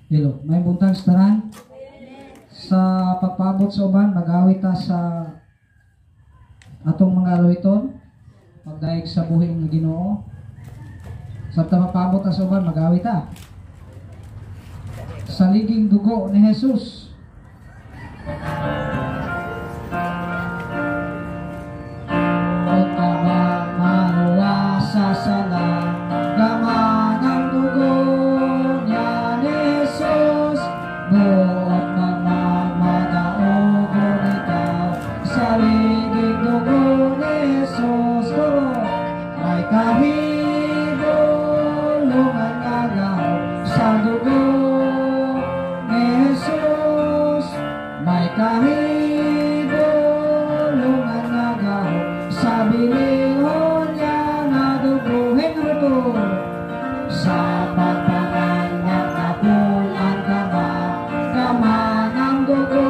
Hello, may buntag sa tanan. Sa pagpaabot sa uban, mag-awit ta sa atong mga alawiton, pagdayeg sa buhi ng Ginoo. Sa pagpaabot ta sa uban, mag-awit ta. Sa liging dugo ni Jesus. Sa sala, laman ang dugo niya ni Jesus, buot magmamadaogon ikaw, sa liging dugo ni Jesus. Kuro, may kahigulungan nga gahom sa dugo ni Jesus, may kahigulungan nga gahom sa bilihon niya. Sa pagpanganak napulan ka ba, kaman ang dugo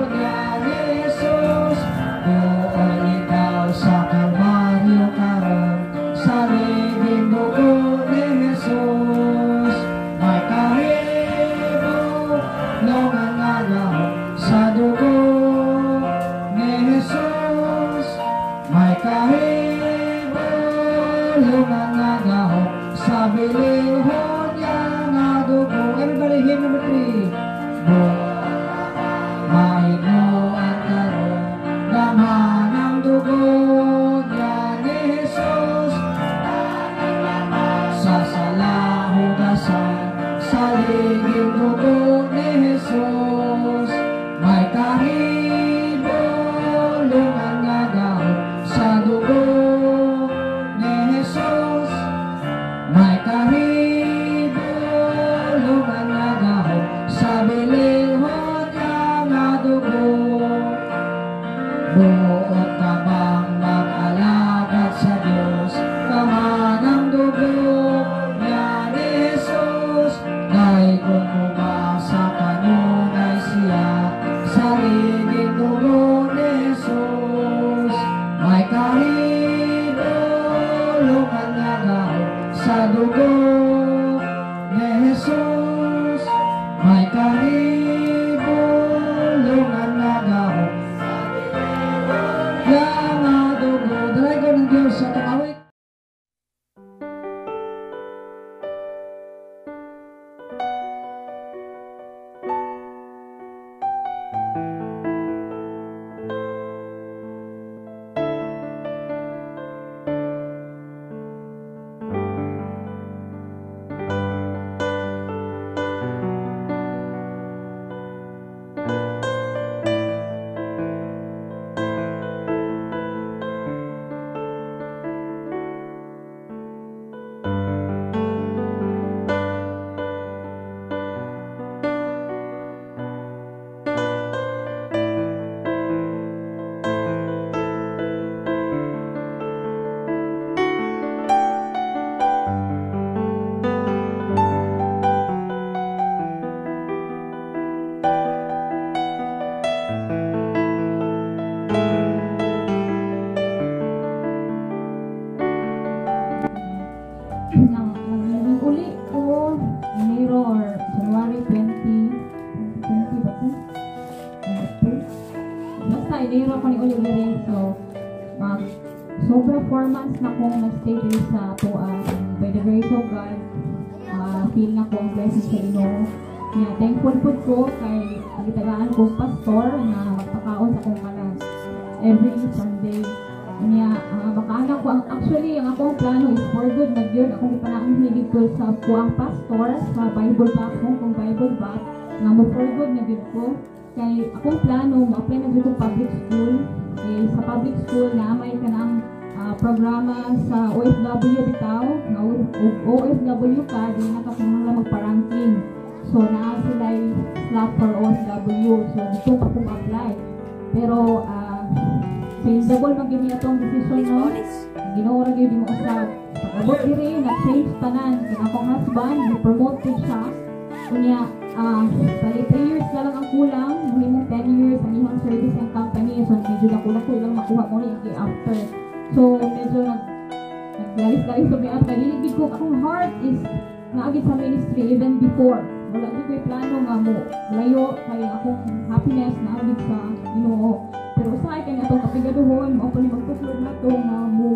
niya ni Jesus, doon ikaw sa Kalbaryo karon, sa liging dugo ni Jesus, may kahibulungan nga gahom sa dugo ni Jesus, may kahibulungan nga gahom sa bilihon niya nga dugo. Everybody, hymn number 3. Mahinuan karon, gamhan ang dugo niya ni Jesus, sa salahugasan, sa liging dugo ni Jesus, may kahibulungan nga gahom sa dugo ni Jesus, may kahibulungan nga gahom sa bilihon niya nga dugo. Buot ka bang mag-alagad sa Diyos, kaman ang dugo niya ni Jesus, dahil mo ba sa kanunay siya, sa liging dugo ni Jesus, may kahibulungan nga gahom sa dugo ni Jesus, may kahibulungan nga gahom niya nga dugo. Dalago ng Diyos sa atong awit. Uli ko Enero or January 20, 20 ba ito? Basta Enero ko ni uli uli. So, mag sobra 4 months na kong nag-stay diri sa atoa. By the grace of God, feel na ko ang blessing sa Ginoo. Nya, thankful pud ko kay gitagaan kong pastor na magpakaon sa akong kalan every Sunday. Nya, makaana ko ang actually ang akong plano is for good na gyud. Akong gipanaang hilig ko sa kuang pastor sa Bible back ko, kung Bible back nga mo for good na gyud ko. Kay akong plano mo-apply na gyud ko public school. Eh, sa public school na may kanang programa sa OFW bitaw nga OFW ka di na ka kinahanglan magpa-ranking. So naa sila slot for OFW. So dito pa kong apply. Pero changeable man gyud atong decision, no? Ginoo ra gyud mo usab. Pag-abot diri na-change tanan. Kay akong husband gi-promote pud siya. Unya bali 3 years na lang ang kulang, mahimong 10 years ang iyang service ang company. So medyo dako-dako lang makuha mo ni after. So medyo naglalis-lalis so may dili gid ko akong heart is naagid sa ministry even before. Wala gyud ko'y plano nga mo layo kay akong happiness naa gyud sa Ginoo. Pero usahay kay atong kapigaduhon, mao pa ni magtuklod nato nga mo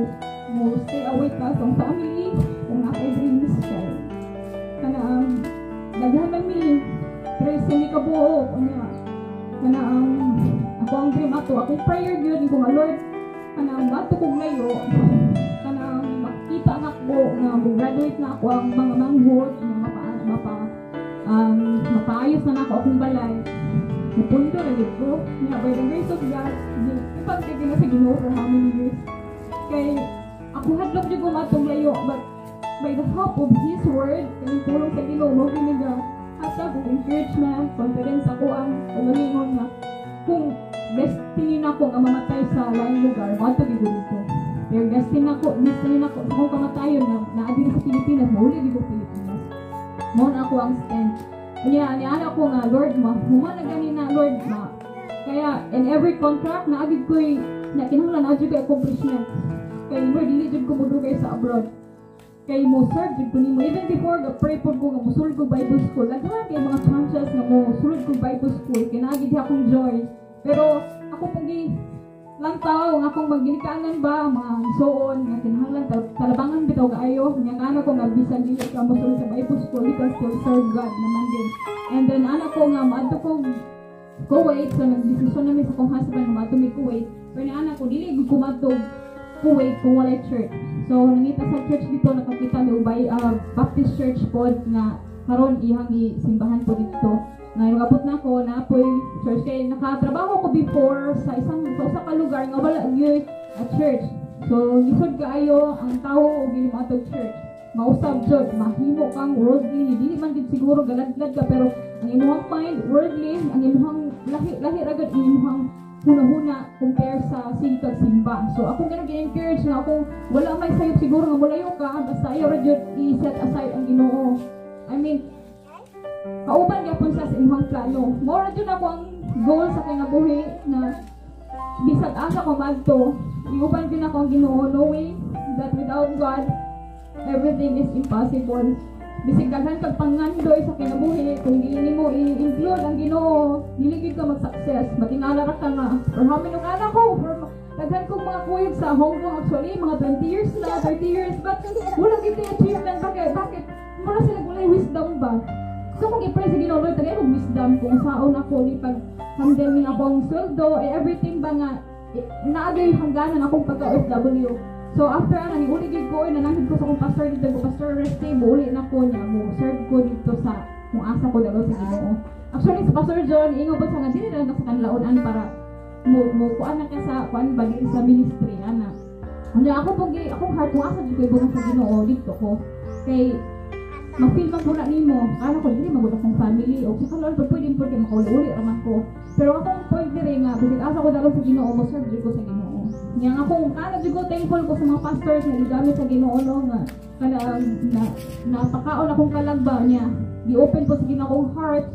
stay away ka sa family kung naa kay dreams, kay kanang daghan man mi, 13 mi kabuok. Unya kanang ako ang dream ato, akong prayer gyud ko nga, "Lord, kanang bato kog layo, kanang makita na ko nga mo graduate na ako ang mga manghod nga mapaayos na nako akong balay, mupundo na gyud ko." Nya by the grace of God, ipagtigil na sa Ginoo for how many years, kay ako hadlok jud ko matong layo, but by the help of His Word, kay pulong sa Ginoo mo gini ga hatag og encouragement, confidence ako ang kaugalingon nga kung destiny nako nga mamatay sa laing lugar, moadto gyud ko dito. Pero destiny nako sa akong kamatayon nga naa diri sa Pilipinas, mauli gyud ko Pilipinas. Mao na ako ang stand. Unya ni ana ko nga, "Lord, ma human na gani na, Lord, ma." Kaya in every contract na agid ko'y na kinahanglan na jud ko'y accomplishment. Kay Lord, dili jud ko modugay sa abroad. Kay mo serve jud ko nimo. Even before ga pray pod ko nga mosulod ko Bible school. Daghan kay mga chances nga mo sulod ko Bible school, kay naa gid akong joy. Pero ako pong gi lantaw nga akong magginikanan ba, mga igsoon nga kinahanglan talabangan bitaw kaayo nya kana ko nga bisan dili ka mosulod sa Bible school, you can still serve God naman din. And then ana ko nga maadto ko Kuwait, so nagdesisyon namin sa akong husband nga maadto mi Kuwait. Pero ni ana ko, dili gud ko maadto Kuwait kung walay church. So nangita sa church dito, nakakita mi ubay Baptist Church pod nga karon iyang simbahan po dito. Ngayon abot na ako na apoy church, kay nakatrabaho ko before sa usa ka lugar nga wala gyud a church. So lisod kaayo ang tawo og dili moadtog church. Mausab jud, mahimo kang worldly, dili man gid siguro galadlad ka, pero ang imong mind worldly, ang imong lahi lahi ra gud ang imong huna-huna compare sa sige kag simba. So ako ganun gi-encourage nga akong wala may sayop siguro nga mulayo ka, basta ayaw ra jud i-set aside ang Ginoo. I mean, kauban gyapon sa imong plano. Mao ra jud ako ang goal sa kinabuhi na bisag asa ko madto, iuban jud ako ang Ginoo, knowing that without God, everything is impossible. Bisig daghan kag pangandoy sa kinabuhi, kung dili nimo i-include ang Ginoo, dili gid ka mag-success. Matingala ra ka nga. For how many anak ko? For daghan kong mga kuyog sa Hong Kong actually, mga 20 years na, 30 years, but wala gid achievement. Bakit? Bakit? Mura sila walay wisdom ba? So kung i-pray sa Ginoo, "Lord, tagay kog wisdom kung saon ako ni pag handle ni akong sweldo, eh, everything ba nga eh, naagay hangganan akong pagka OFW." So after ana ni uli gid ko, nananghid ko sa akong pastor dito ko, "Pastor Reste, uli na ko niya mo serve ko dito sa kung asa ko dalo sa Ginoo." Actually sa Pastor John, ingon po sa nga dili na lang sa kanlaonan para mo kuan na ka sa kuan ba dili sa ministry ana. Unya ako po gi akong heart kung asa jud ko ibugang sa Ginoo, dito ko. Kay ma-feel man po na nimo, ana ko dili magud akong family o sa kalon po pwede po kay makauli-uli ra man ko. Pero akong point diri nga bisag asa ko dalo sa Ginoo, mo serve jud ko sa Ginoo. Nya nga akong kana jud ko, thankful ko sa mga pastors nga gigamit sa Ginoo no nga kana na napakaon akong kalagba niya. Gi-open po sa Ginoo akong heart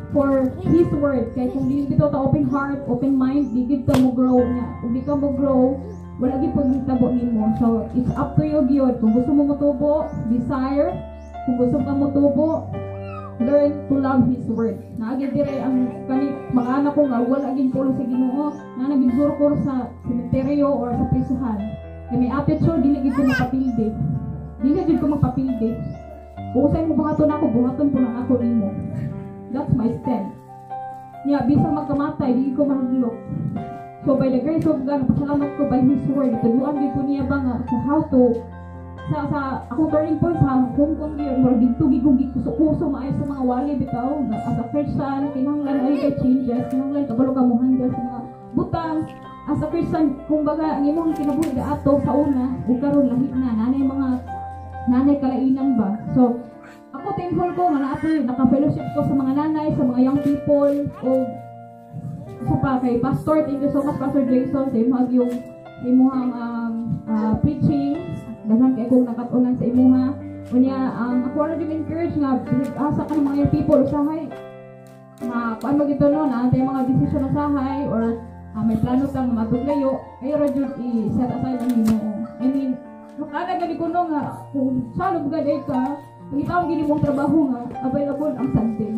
for His Word. Kay kung di bitaw ta open heart, open mind, di gid ka mo grow niya. Kung di ka mo grow, wala gid po mahitabo nimo. So it's up to you gyud. Kung gusto mo motubo, desire. Kung gusto ka motubo, learn to love His Word. Naagi dire ang kani mga anak ko nga wala gid pulong sa Ginoo, na naging ko sa sementeryo or sa prisuhan. Kay may attitude, dili gid ko mapapildi. Dili gid ko mapapildi. Kung usay mo buhaton ako, buhaton po na ako nimo. That's my stand. Nya, bisan magkamatay, di ko mahadlok. So by the grace of God, pasalamat ko by His Word. Tuduan gyud ko niya ba nga kung how to sa akong turning point sa Hong Kong gyud, murag didto gid ko gikuso-kuso maayo sa mga wali bitaw nga as a Christian kinahanglan ay kay changes, kinahanglan kabalo ka mo handle sa mga butang as a Christian. Kumbaga ang imong kinabuhi ato sa una ug karon lahi na, nanay mga nanay kalainan ba. So ako thankful ko nga naa naka-fellowship ko sa mga nanay, sa mga young people, o sa pa kay Pastor. Thank you so much, Pastor Jason, sa imong yung imuhang preaching. Daghan kay kong nakat-unan sa imuha. Unya ang ako ra din encourage nga bisag asa ka ng mga young people, usahay ma kuan mo gito no na mga desisyon usahay or may plano kang matuglayo, ayo ra jud i-set aside ang Ginoo. I mean, makana gani ko no nga kung sa lugar ay ka pangitaon gini mong trabaho nga available ang Sunday.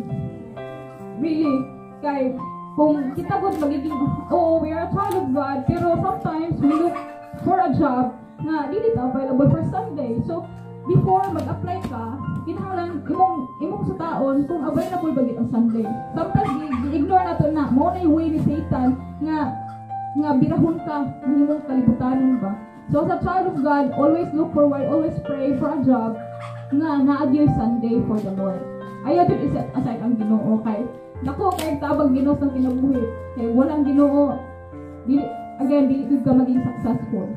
Kung kita gud magiging, oh, we are a child of God, pero sometimes we look for a job nga dili ta available for Sunday. So, before mag-apply ka, kinahanglan imong sutaon kung available ba gid ang Sunday. Sometimes i-ignore nato na mao na way ni Satan nga birahon ka imong kalibutanon ba. So as a child of God, always look forward, always pray for a job nga naa gyud Sunday for the Lord. Ayaw jud i-set aside ang Ginoo kay nako kay tabang Ginoo sa kinabuhi. Kay walang Ginoo, dili again dili jud ka maging successful.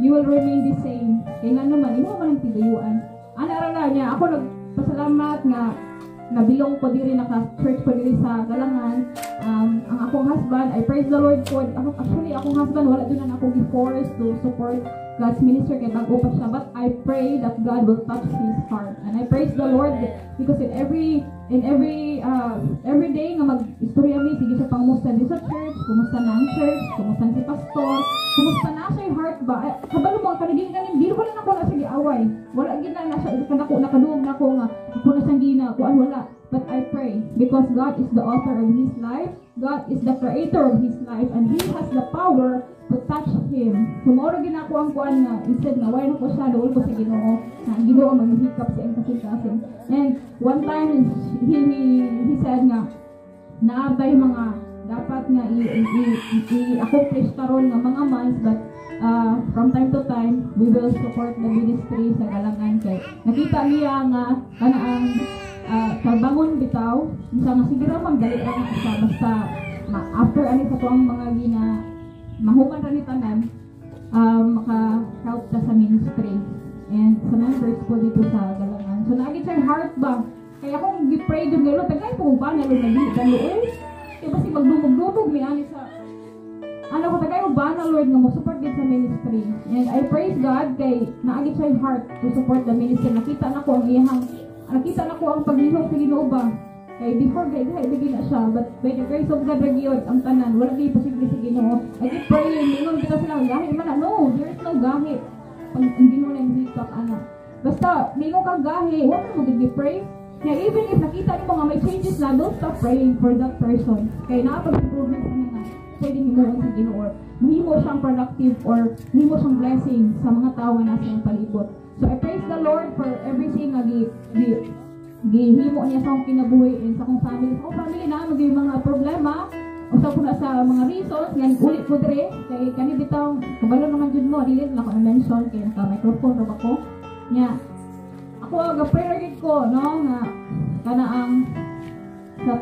You will remain the same. Kay nga naman imo man ang tigayuan. Ana ra na niya ako nagpasalamat nga nabilong ko diri, naka church ko diri sa Galangan. Ang akong husband, I praise the Lord for ako. Actually, akong husband wala jud na ako gi-force to support God's minister kay bago pa siya, but I pray that God will touch his heart, and I praise the Lord because in every day nga mag-istorya mi, sige siya pangumusta di sa church, kumusta na ang church, kumusta na si pastor, kumusta na siya yung heart ba. Ay, kabalo mo kaniging kanin dili ko na nako na siya giaway, wala gid na siya kanako nakaduog nako nga ako na siyang gina kuan, wala. But I pray because God is the author of his life, God is the creator of his life, and He has the power to touch him. So mao ra gid ako ang kuan nga instead nga why na ko siya, duol ko sa Ginoo na ang Ginoo maghikap sa iyang kasing-kasing. And one time he said nga naabay mga dapat nga i-accomplish karon nga mga months, but from time to time we will support the ministry sa Galangan kay nakita niya nga kana ang trabangon bitaw isa nga sige ra man, dali ra na siya basta after ani sa tuang mga gina mahuman ra ni tanan, maka-help ta sa ministry and sa members po dito sa Galangan. So naagi siya heart ba. Kaya akong gi-pray dun nga, tagay po ba na Lord nagdili ka luoy. Kaya basi magdumog-dumog mi ani sa ano ko, tagay mo ba na Lord nga mo support din sa ministry. And I praise God kay naagi siya heart to support the ministry. Nakita na ko ang paglihok sa Ginoo ba. Kay before kay dili bigin na siya, but by the grace of God ra gyud ang tanan, wala gyud posible sa Ginoo. I keep praying, ingon kita sila gahi man na. No, there is no gahi. Pag ang Ginoo na hikap ana. Basta mingon kang gahi, wa man mo gid pray. Kaya even if nakita nimo nga may changes na, don't stop praying for that person. Kay naa pag improvement sa nga pwede himuon sa Ginoo or mahimo siyang productive or mahimo siyang blessing sa mga tao nga nasa iyang palibot. So I praise the Lord for everything nga gi, gi gihimo niya sa akong kinabuhi and sa akong family. Sa akong family na maging mga problema, usa ko na sa mga reasons nga uli ko dire kay kani bitaw kabalo naman jud mo, dili na ko mention kay naka microphone ra ba ko. Nya ako ga prayer gid ko no nga kana ang sa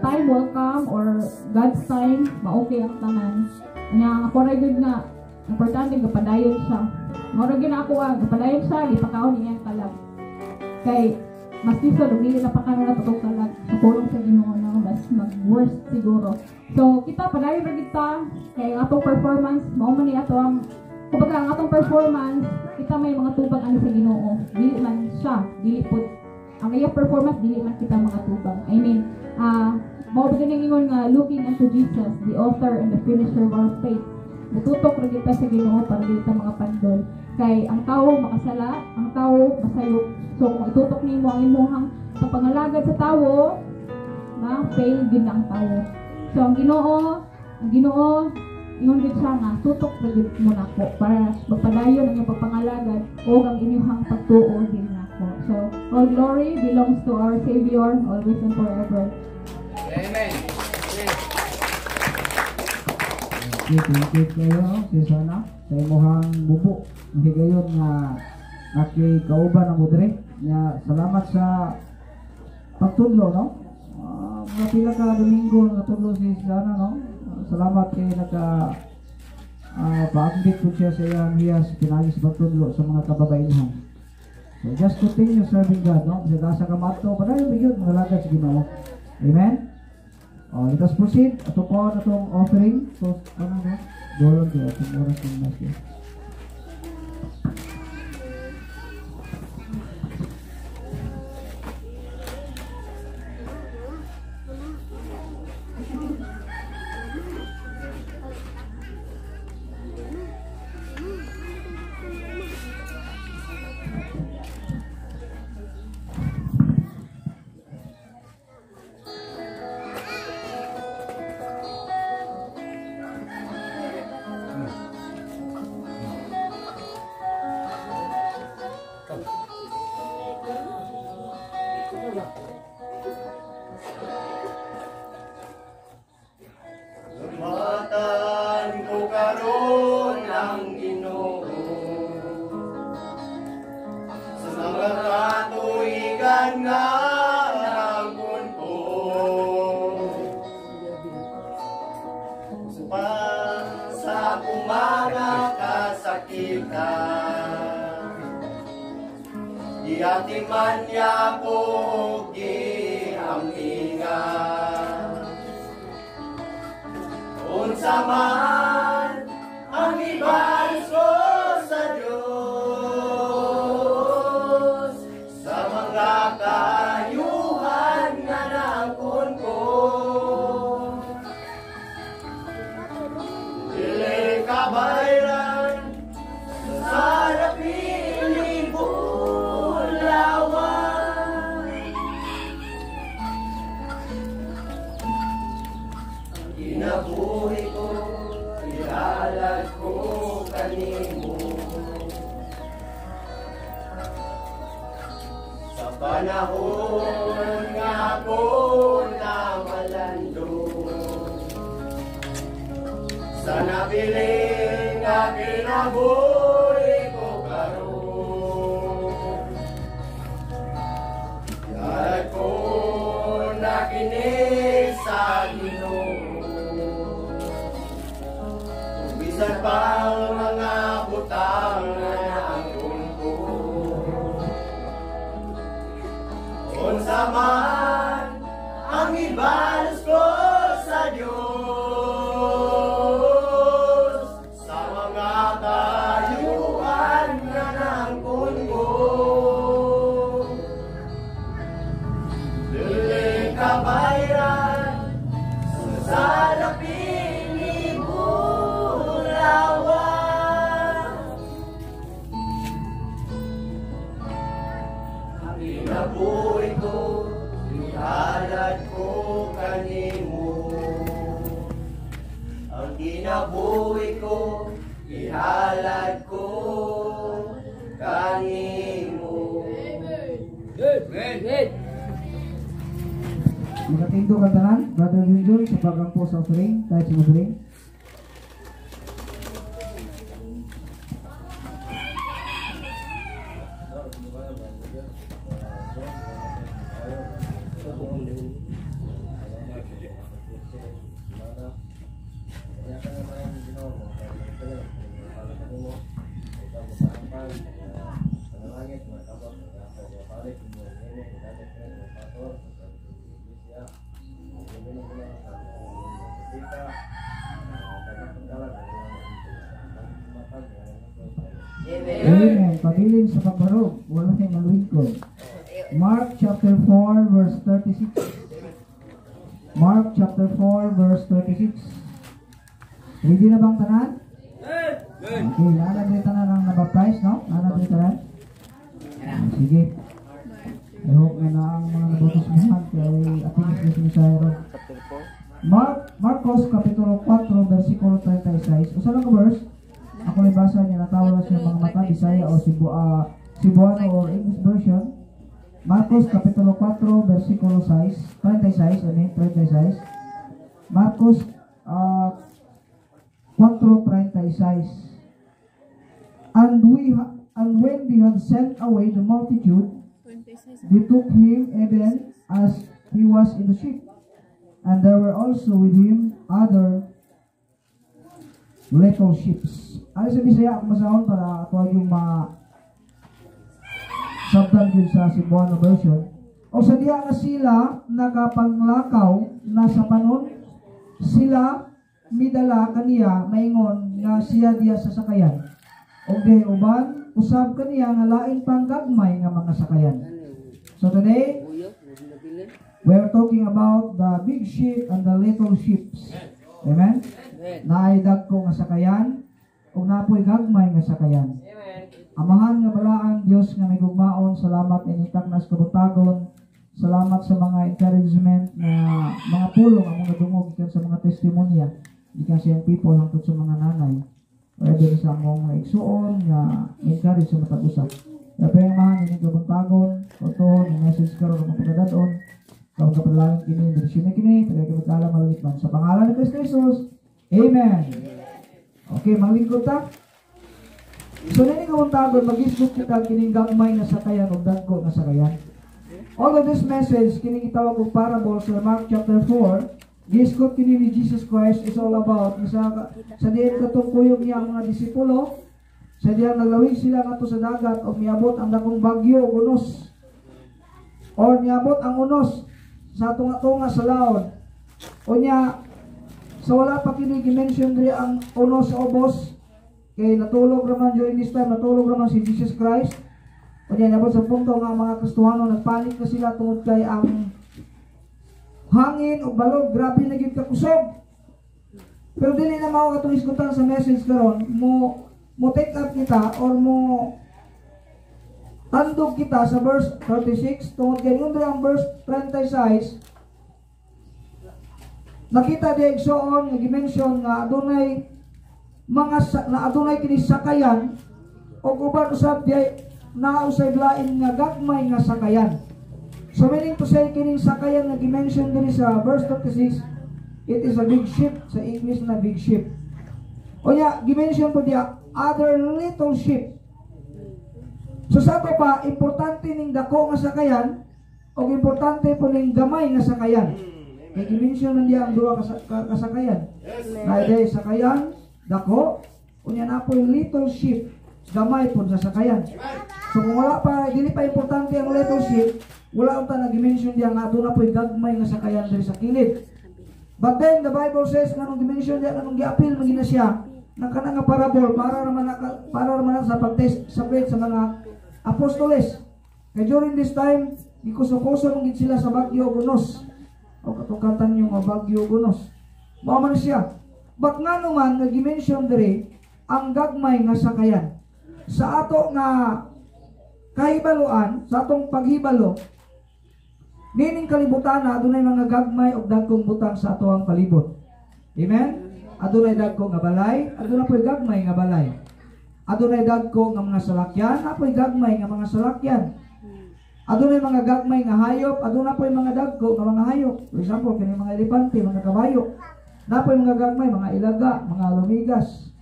time will come or God's time, ma-okay ang tanan. Nya ako ra gid nga importante gapadayon siya. Mao ra gyud na ako gapadayon siya, gipakaon niya ang kalag. Kay mas lisod og dili na pakanon na totoo kalag sa pulong sa Ginoo no, mas mag-worst siguro. So kita padayon ra gid ta kay ang atong performance mao man ni ato ang kumbaga ang atong performance, kita may mga tubag ani sa Ginoo. Dili man siya, dili pod ang iyang performance, dili man kita mga tubag. I mean, mao ba ingon nga looking unto Jesus, the author and the finisher of our faith. Mututok ra gyud ta sa Ginoo para dili ta mga pandol. Kay ang tawo makasala, ang tawo masayop. So kung itutok nimo ang imuhang pagpangalagad sa tawo, ma-fail gyud na ang tawo. So ang Ginoo ingon gid siya nga tutok ra gyud mo nako para magpadayon ang inyong pagpangalagad o ang inyong pagtuo din nako. So all glory belongs to our Savior always and forever. Amen. Thank you kayo, si Sana, sa imuhang bubo. Ang higayon nga nakikauban ang mudre. Nga, salamat sa pagtudlo, no? Mga pila ka Domingo natudlo si Sana, no? Salamat kay naka paambit po siya sa iyang hiyas pinagi sa pagtudlo sa mga kababainhan. So just continue serving God, no? Kasi nasa ka mato, padayon yun, mga sa Ginoo. Amen? Oh, let us proceed. Ato po na itong offering. So, ano na? Doon kayo. Itong oras ng mass. Matan ko karon ang Ginoo sa mga katuigan nga nangkon ko, pa sa akong mga kasakitan, giatiman niya ko, giampingan. Unsa man ang ibalos ko sa Diyos sa mga kayuhan nga naangkon ko, dili kabayran sa labing bulawan. Kinabuhi ko, ihalad ko kanimo sa panahon nga ako namalando, sa nabilin nga kinabuhi ko karon. Ihalad ko na kini sa Ginoo, bisan pang mga butang na naangkon ko. Unsa man ang ibalos ko sa Diyos sa mga kayuhan nga naangkon ko, dili kabayran sa labing bulawan. Ang kinabuhi ko, ihalad ko kanimo. Ang kinabuhi ko, ihalad ko kanimo. Makatindo ka tanan, Brother Junjun, sa pagampo sa offering, kahit sa offering. Amen. Pabilin sa pagbarog, wala kay malingkod. Mark chapter 4 verse 36. Mark chapter 4 verse 36. Ready na bang tanan? Okay, nana diri tanan ang nabaptize, no? Nana diri tanan? Sige. I hope nga na ang mga nabautismohan kay ating Misaya ron. Marcos Kapitulo 4 versikulo 36. Usa lang ka verse? Ako lang basa niya, natawa na siya mga mata, Bisaya o Cebuano or English version. Marcos Kapitulo 4 versikulo 6, 36, I mean 36. Marcos 4:36. And when they had sent away the multitude, they took him even as he was in the ship, and there were also with him other little ships. Ay sa Bisaya ako masahon para ato yung ma sabtan yun sa Cebuano version. O sa diya nga sila nakapanglakaw na sa panon, sila midala kaniya maingon nga siya diya sa sakayan. Og dihay uban usab kaniya nga lain pang gagmay nga mga sakayan. So today we are talking about the big ship and the little ships. Amen? Naay dagko nga sakayan ug napoy gagmay nga sakayan. Amahan nga balaan, Dios nga may gugmaon, salamat inyong taknas kabuntagon. Salamat sa mga encouragement na mga pulong among nadungog gikan sa mga testimonya, gikan sa iyang people hangtod sa mga nanay. Pwede sa among mga igsuon nga encourage sa matag usa. Dapat Amahan, ining kabuntagon, kautuhon, ang message karon ng pagkadadon, kung kapadalangin kini, bendisyon kini, tagay kami kaalam malungit man. Sa pangalan ni Kristo Jesus, Amen. Okay, manglingkod ta. So, nini kabuntagon, mag-isgot kita kining gagmay nga sakayan o dagko nga sakayan. Although this message, kining gitawag og parable sa Mark chapter 4, gisgot kini ni Jesus Christ is all about sa diin katong kuyog niya ang mga disipulo, sa diyang naglawig sila ngadto sa dagat o miabot ang dakong bagyo o unos or miabot ang unos sa tunga-tunga sa laod. Unya sa wala pa kini gi-mention diri ang unos sa ubos kay natulog raman during this time, natulog raman si Jesus Christ. Unya niabot sa punto nga ang mga Kristohano nagpanik na sila tungod kay ang hangin o balog grabe na gyud kakusog. Pero dili na mao katong isgutan sa message karon. Mo take up kita or mo tandog kita sa verse 36 tungod kay yung ang verse 36, nakita di igsoon nga gi-mention nga adunay mga na adunay kini sakayan o uban usab di nausay lain nga gagmay nga sakayan. So meaning to say, kining sakayan nga gi-mention diri sa verse 36, it is a big ship, sa English na big ship. O ya, gi-mention po diya other little ship. So sa ato pa, importante ning dako nga sakayan o importante po ning gamay nga sakayan. Kay gi-mention man diya ang duha ka kasakayan. Na sakayan dako, unya na po little ship, gamay po sa sakayan. So kung wala pa, dili pa importante ang little ship, wala unta nag-mention diya nga aduna po'y gagmay nga sakayan diri sa kilid. But then the Bible says nga nung gi-mention diya, nung giapil man gina siya ng kana nga parable para raman na sa pagtest sa faith sa mga apostoles. Kay during this time, gikuso-kuso man gid sila sa bagyo ug unos. O katong kanta niyo nga "Bagyo ug Unos". Mao man siya. But nga naman nga gi-mention diri ang gagmay nga sakayan. Sa ato nga kahibaluan, sa atong paghibalo, nining kalibutan na adunay mga gagmay og dagkong butang sa atoang palibot. Amen? Adunay dagko nga balay, aduna po'y gagmay nga balay. Adunay dagko nga mga salakyan, napoy gagmay nga mga salakyan. Adunay mga gagmay nga hayop, aduna po'y mga dagko nga mga hayop. For example, kini mga elepante, mga kabayo. Napoy mga gagmay, mga ilaga, mga lumigas.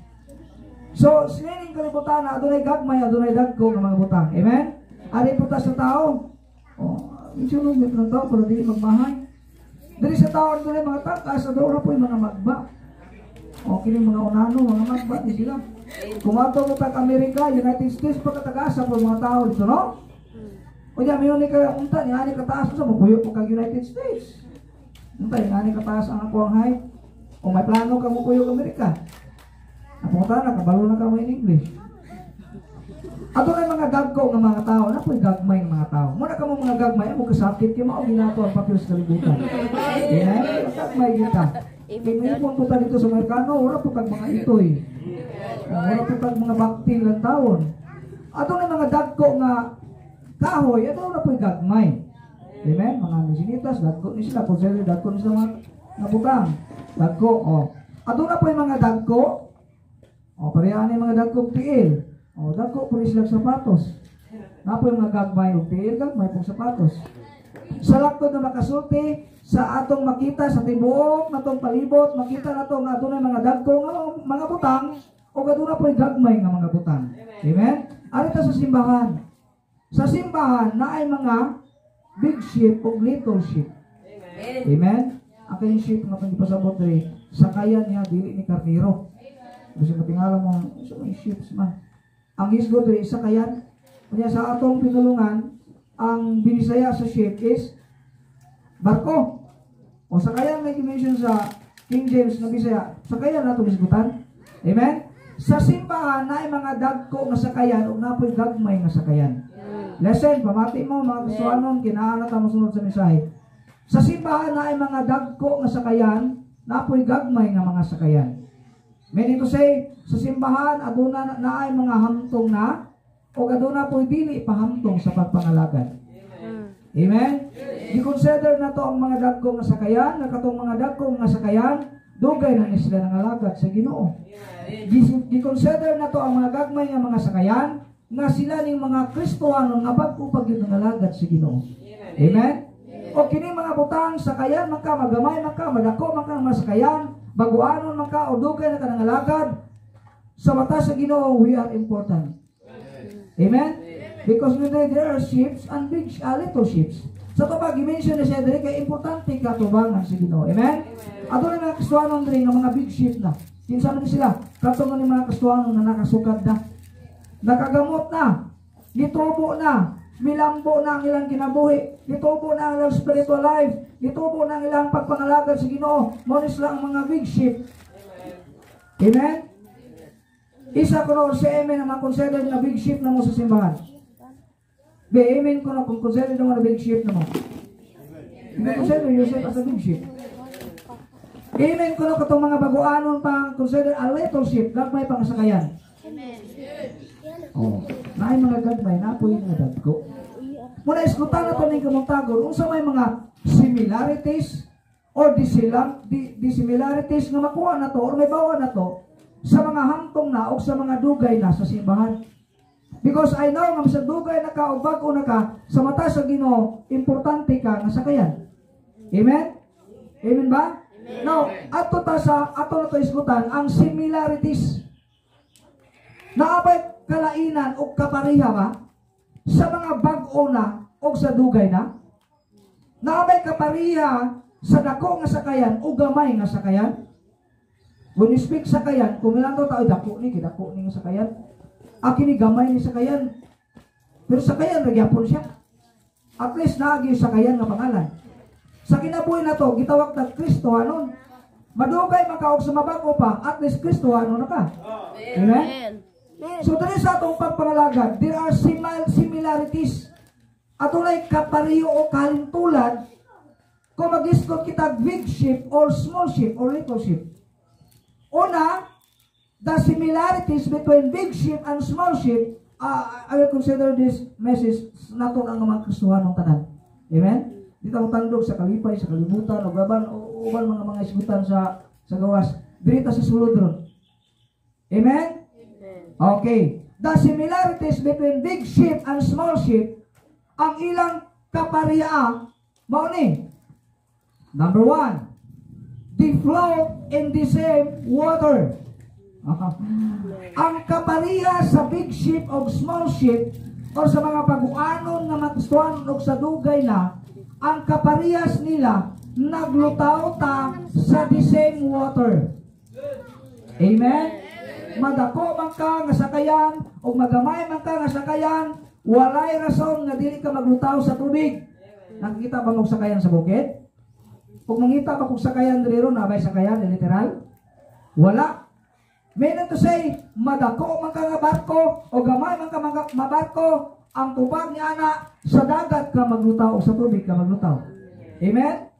So, nining kalibutan na adunay gagmay, adunay dagko nga mga butang. Amen? Ari po ta sa tao. Oh, medyo lugit ng tao pero dili magmahay. Diri sa tao adunay mga takas, aduna po'y mga magba. O kini mga unano, mga magba di sila. Kung ato mo tag Amerika, United States, pagkatagasa po mga tao dito, no? O di, mayon ni kaya unta, ni ani kataas sa mabuyo po kag United States. Unta, ni ani kataas ang ako ang height. O may plano ka mo kuyog Amerika. Napunta na, kabalo na ka mo in English. Ato na mga dagko nga mga tao, na po'y gagmay nga mga tao. Muna ka mo mga gagmay, mo kasakit kay mao ginato ang papel sa kalibutan. Yeah, gagmay kita. Kay may po ta dito sa Amerikano, wala po tag mga itoy. Wala po tag mga baktil lang tawon. Ato na mga dagko nga kahoy, ato na po'y gagmay. Amen? Mga misinitas, dagko ni sila, consider dagko ni sila mga nabutang. Dagko, oh. Ato na po'y mga dagko, oh, pareha ni mga dagkong tiil. Oh, dagko po ni sila sapatos. Napoy mga gagmay og tiil, gagmay pong sapatos. Sa laktod na makasulti, sa atong makita sa tibuok natong palibot, makita nato nga adunay mga dagko nga mga butang o aduna po'y gagmay nga mga butang. Amen? Ari ta sa simbahan. Sa simbahan naay mga big ship ug little ship. Amen? Ang kayong ship nga pang ipasabot diri, sakayan niya dili ni karniro. Kasi matingala mo, sa may ships man. Ang isgo diri sakayan. Kanya sa atong pinulungan, ang binisaya sa ship is barko. O sakayan may mention sa King James nga Bisaya, sakayan nato isgutan. Amen? Sa simbahan naay mga dagko nga sakayan ug napoy gagmay nga sakayan. Lesson, pamati mo mga Kristohanon, kinahanglan ta mosunod sa mensahe. Sa simbahan naay mga dagko nga sakayan, napoy gagmay nga mga sakayan. Meaning to say, sa simbahan aduna naay mga hamtong na o aduna po'y dili pahamtong sa pagpangalagad. Amen? Gi-consider na to ang mga dagko nga sakayan, nga katong mga dagko nga sakayan, dugay na ni sila nangalagad sa Ginoo. Gi-consider na to ang mga gagmay nga mga sakayan, Nga sila ning mga Kristohanon nga bag-o pa gyud nangalagad sa Ginoo. Amen? O kini mga butang, sakayan man ka, magamay man ka, madako man ka mga sakayan, baguanon man ka o dugay na ka nangalagad, sa mata sa Ginoo, we are important. Amen? Because when there are sheep and big little sheep. Sa to ba, gi-mention ni siya diri kay importante ka tubangan sa Ginoo. Amen? Adto na mga Kristohanon diri nga mga big sheep na. Kinsa man ni sila? Kato man ni mga Kristohanon na nakasukad na. Nakagamot na. Gitubo na. Milambo na ang ilang kinabuhi. Gitubo na ang ilang spiritual life. Gitubo na ang ilang pagpangalagad sa Ginoo. Mao ni sila ang mga big sheep. Amen? Isa ko no si amen ang considered na big sheep na mo sa simbahan. Be, amen ko na kung considered mo na big sheep na mo. You consider yourself as a big sheep. Amen ko na katong mga baguanon pang consider a little sheep, gagmay pang sakayan. Oh, naay mga gagmay, napoy mga dagko. Muna isgutan na to ning kamuntagon, unsa may mga similarities or dissimilarities nga makuha na to or may bawa na to sa mga hamtong na o sa mga dugay na sa simbahan. Because I know nga sa dugay na ka o bago na ka, sa mata sa Ginoo, importante ka nga sakayan. Amen? Amen ba? Now, ato ta sa ato na to isgutan ang similarities. Naabay kalainan o kapareha ba sa mga bag-o na o sa dugay na? Naabay kapareha sa dako nga sakayan o gamay nga sakayan? When you speak sakayan, kung ilan tao, dako ni, kidako ni nga sakayan. Aki ni gamay ni sakayan. Pero sakayan, nagyapon siya. At least naagi sakayan nga pangalan. Sa kinabuhi na to, gitawag na Kristohanon. Madugay man ka og sa mabago pa, at least Kristohanon na ka. Amen? So dali sa atong pagpangalagad, there are similarities. Adunay kapareho o kalintulad kung mag-isgot kita big sheep or small sheep or little sheep. Una, the similarities between big sheep and small sheep, I will consider this message nato ang mga Kristohanong tanan. Amen? Di ta tandog sa kalipay, sa kalibutan, o gaban, o uban mga isgutan sa gawas. Diri ta sa sulod ron. Amen? Okay. The similarities between big sheep and small sheep, ang ilang kapareha, mao ni. Number one, they float in the same water. Ang kapariha sa big sheep o small sheep or sa mga baguanon nga magustuhan og sa dugay na, ang kaparehas nila naglutaw ta sa the same water. Amen? Madako man ka nga sakayan o magamay man ka nga sakayan, walay rason nga dili ka maglutaw sa tubig. Nakikita ba mo sakayan sa bukid? Kung mangita ba kung sakayan diri ron, nabay sakayan, literal? Wala. Meaning to say, madako man ka nga barko o gamay man ka mabarko, ang tubag ni ana sa dagat ka maglutaw o sa tubig ka maglutaw. Amen?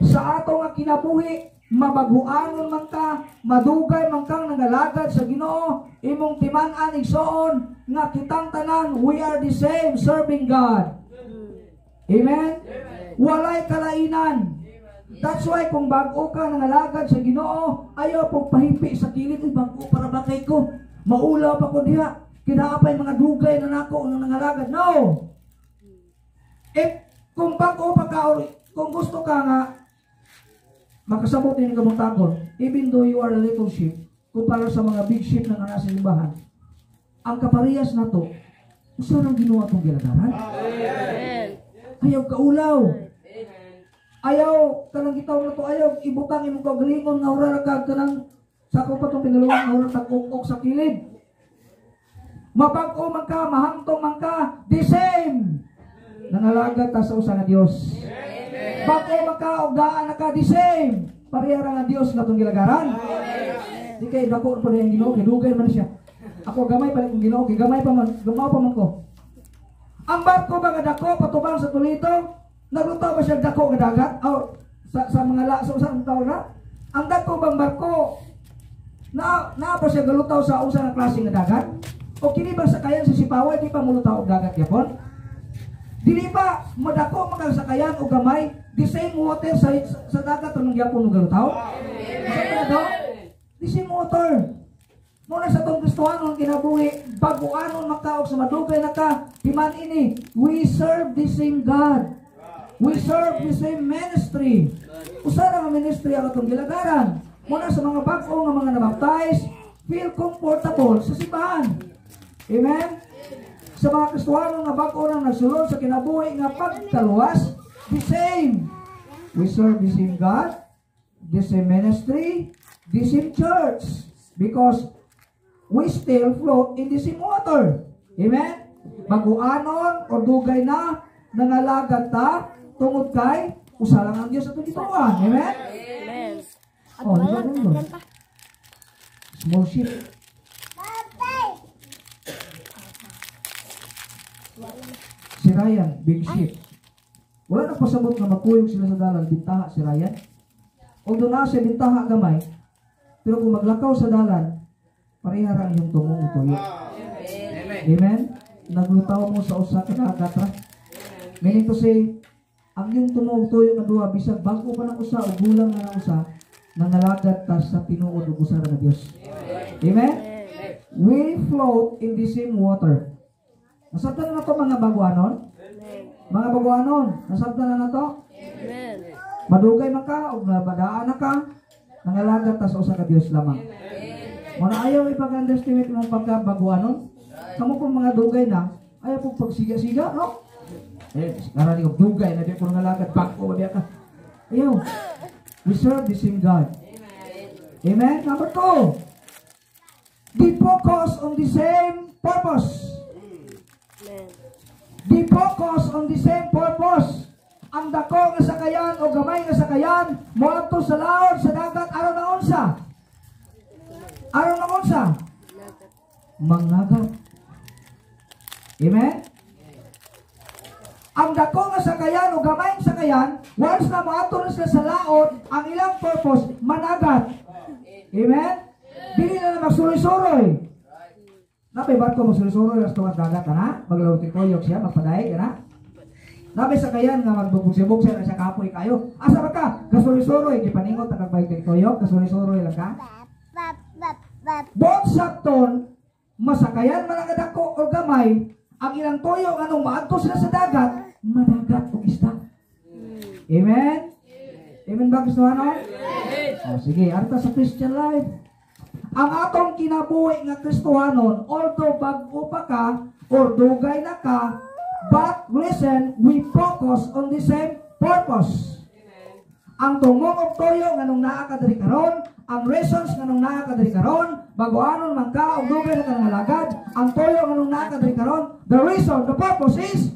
Sa ato nga kinabuhi, mabaguanon man ka, madugay man kang nangalagad sa Ginoo, imong timan-an igsoon nga kitang tanan, we are the same serving God. Amen? Walay kalainan. That's why kung bago ka nangalagad sa Ginoo, ayaw pong pahipi sa kilid, uy, bago para ba kay ko? Maulaw pa ko diha. Kinaapay mga dugay na nako nga nangalagad. No. If kung bago pa ka or kung gusto ka nga makasabot ni kabuntagon, even though you are a little sheep, kumpara sa mga big sheep na nga nasa simbahan, ang kaparehas na to, usa nang Ginoo atong gilagaran. Ayaw kaulaw. Ayaw kanang gitawag na to, ayaw ibutang imong kaugalingon nga ura ra kag kanang sa ako pa tong pinaluwang nga ura tag-ok sa kilid. Mabag-o man ka, mahamtong man ka, the same. Nangalagad ta sa usa nga Dios. Bag-o man ka og daan na ka, the same. Pareha ra nga Dios nga atong gilagaran. Di kay dako pa rin ang Ginoo, kay dugay man siya. Ako gamay pa rin ang Ginoo, kay gamay pa man, gamaw pa man ko. Ang barko ba nga dako patubang sa Toledo? Naglutaw ba siya dako nga dagat? O, sa mga la, sa tawag na? Ang dako bang barko na ba siya galutaw sa usa nga klase nga dagat? O kini ba sakayan sa Sipaway di pa mulutaw og dagat yapon? Dili ba madako man kang sakayan o gamay, the same water sa dagat anong gyapon og galutaw? Sa daw? The same water. Muna sa atong Kristohanon kinabuhi, baguanon man ka o sa madugay na ka, timan ini, we serve the same God. We serve the same ministry. Usa ra nga ministry ang atong gilagaran. Muna sa mga bag-o nga mga nabaptize, feel comfortable sa simbahan. Amen? Sa mga Kristohano nga bag-o nang nagsulod sa kinabuhi nga pagkaluwas, the same. We serve the same God, the same ministry, the same church. Because we still float in the same water. Amen? Baguanon o dugay na, nangalagad ta, tungod kay, usa lang ang Diyos atong gituohan. Amen? Amen. Oh, di ba ganun? Small ship. Si Ryan, big ship. Wala na pasabot nga magkuyog sila sa dalan, bintaha si Ryan. Although naa siya bintaha gamay, pero kung maglakaw sa dalan, pareha ra ang iyong tumong tuyo. Amen? Naglutaw mo sa usa ka dagat ra. Meaning to say, ang iyong tumong tuyo nga duha, bisag bag-o pa ng usa o gulang na ng usa, nangalagad ta sa tinuod ug usa ra nga Dios. Amen? We float in the same water. Nasabtan na to, mga baguanon? Mga baguanon, nasabtan na to? Amen. Madugay man ka o nabadaan na ka, nangalagad ta sa usa ka Dios lamang. Muna ayaw ipag-underestimate mo pagka baguanon. Kamo po mga dugay na, ayaw po pagsiga-siga, no? Eh, karani og dugay na di ko nangalagad, bago ba biya ka? Ayaw. We serve the same God. Amen? Number two, be focused on the same purpose. Amen. Be focused on the same purpose. Ang dako nga sakayan o gamay nga sakayan moadto sa laod sa dagat aron naunsa? Aron naunsa? Mangagat. Amen? Ang dako nga sakayan o gamay nga sakayan, once na moadto na sila sa laot, ang ilang purpose managat. Amen? Dili na na magsuroy-suroy. Napay barko magsuroy-suroy sa tungang dagat ana, maglawti koyok siya, magpadaig ana. Napay sakayan nga magbubugsi-bugsi na siya kapoy kayo. Asa ba ka? Kasuroy-suroy, gipaningot ang kagbayog koyok, kasuroy-suroy lang ka. Both sabton, masakayan man ang dako o gamay, ang ilang toyo anong maadto sila sa dagat, madagat og isda. Amen? Amen ba, Kristohano? Oh, sige, arta sa Christian life. Ang atong kinabuhi nga Kristohanon, although bag-o pa ka or dugay na ka, but listen, we focus on the same purpose. Ang tumong og toyo nganong naa ka diri karon, ang reasons nganong naa ka diri karon, baguanon man ka og dugay na ka nangalagad, ang toyo nganong naa ka diri karon, the reason, the purpose is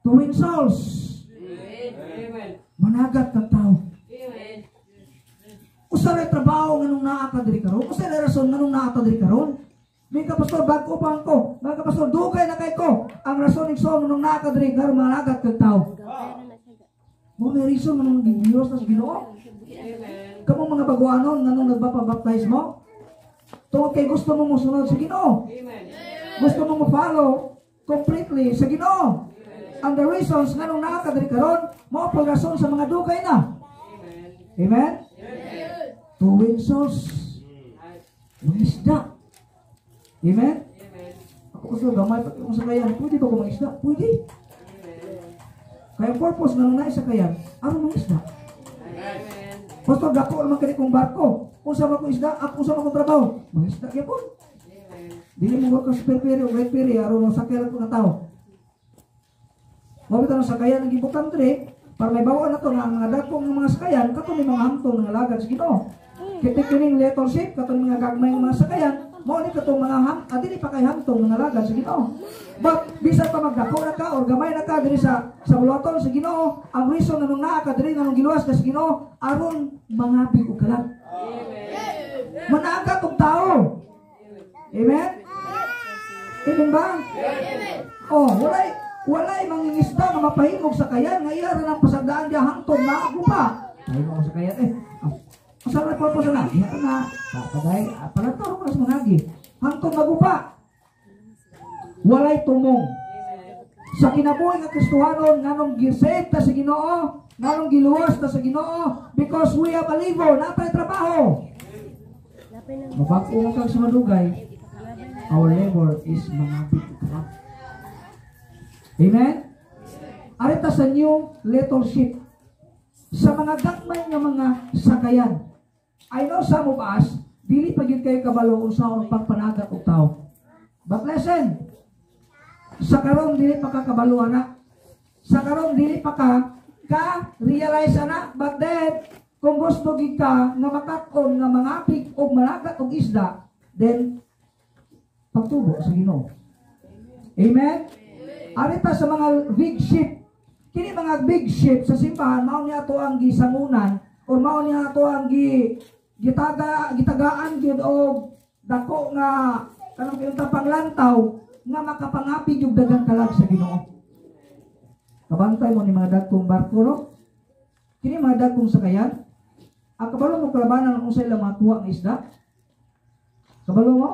to win souls. Managat kang tao. Usa ray trabaho nganong naa ka diri karon, usa ray rason nganong naa ka diri karon. May ka pastor, bago pa ko. May ka pastor, dugay na kay ko. Ang rason igsoon nganong naa ka diri karon, managat kag tao. Mo may reason nganong giluwas na sa Ginoo. Kamo mga baguanon nganong nagpapabaptize mo? Tungod kay gusto mo mosunod sa Ginoo. Gusto mo mo-follow completely sa Ginoo. And the reasons nganong naa ka diri karon, mao pud rason sa mga dugay na. Amen? To win souls. Mangisda. Amen? Ako gusto, gamay pag yung sakayan, pwede ba ko mangisda? Pwede. Kaya purpose nga nung naisakayan, aron mangisda. Pastor, dako naman kani kong barko. Unsa man kong isda, ako unsa man kong trabaho. Mangisda gyapon. Dili mo ka super ferry o great ferry aron mo sakay lang ko nga tao. Mao bitaw ang sakayan ang gibutang diri para may bawaan na to nga ang mga dako nga mga sakayan kato ni mga hamtong nga lagad sa Ginoo. Kiti kining little ship kato ni mga gagmay nga mga sakayan mao ni katong mga ham dili pa kay hamtong nga lagad sa Ginoo. But bisan pa magdako na ka or gamay na ka diri sa buluhaton sa Ginoo, ang reason nganong naa ka diri, nganong giluwas ka sa Ginoo aron mangabig og kalag. Managat og tao. Amen? Amen ba? Oh, walay mangingisda nga mapahimog sa kayan nga iya ra nang pasagdaan diha hangtod maagupa. Pahimog sa kayan eh. Asa ra purpose na? Iya na. Paday, palator ko sa mangagi. Hangtod magupa. Walay tumong. Sa kinabuhi nga Kristohanon nganong gisave ta sa Ginoo, nganong giluwas ta sa Ginoo, because we have a labor, natay trabaho. Mabag-o man kag sa madugay, Our labor is mangabig og kalag. Amen? Arita sa new little ship. Sa mga gagmay nga mga sakayan. I know some of us, dili pa gyud kayo kabalo unsaon pagpanagat og tao. But listen, sa karon dili pa ka kabalo ana. Sa karon dili pa ka ka realize ana, but then kung gusto gid ka nga makat-on nga mangapig og managat og isda, then pagtubo sa Ginoo. Amen. Arita sa mga big ship. Kini mga big ship sa simbahan, mao niya ato ang gisangunan or mao niya ato ang gi gitaga gitagaan gyud og dako nga kanang pinunta panglantaw nga makapangapig og daghang kalag sa Ginoo. Kabantay mo ni mga dagkong barko, no? Kini mga dagkong sakayan. Ang kabalo mo kalabanan kung sa ilang makuha ng isda. Kabalo mo?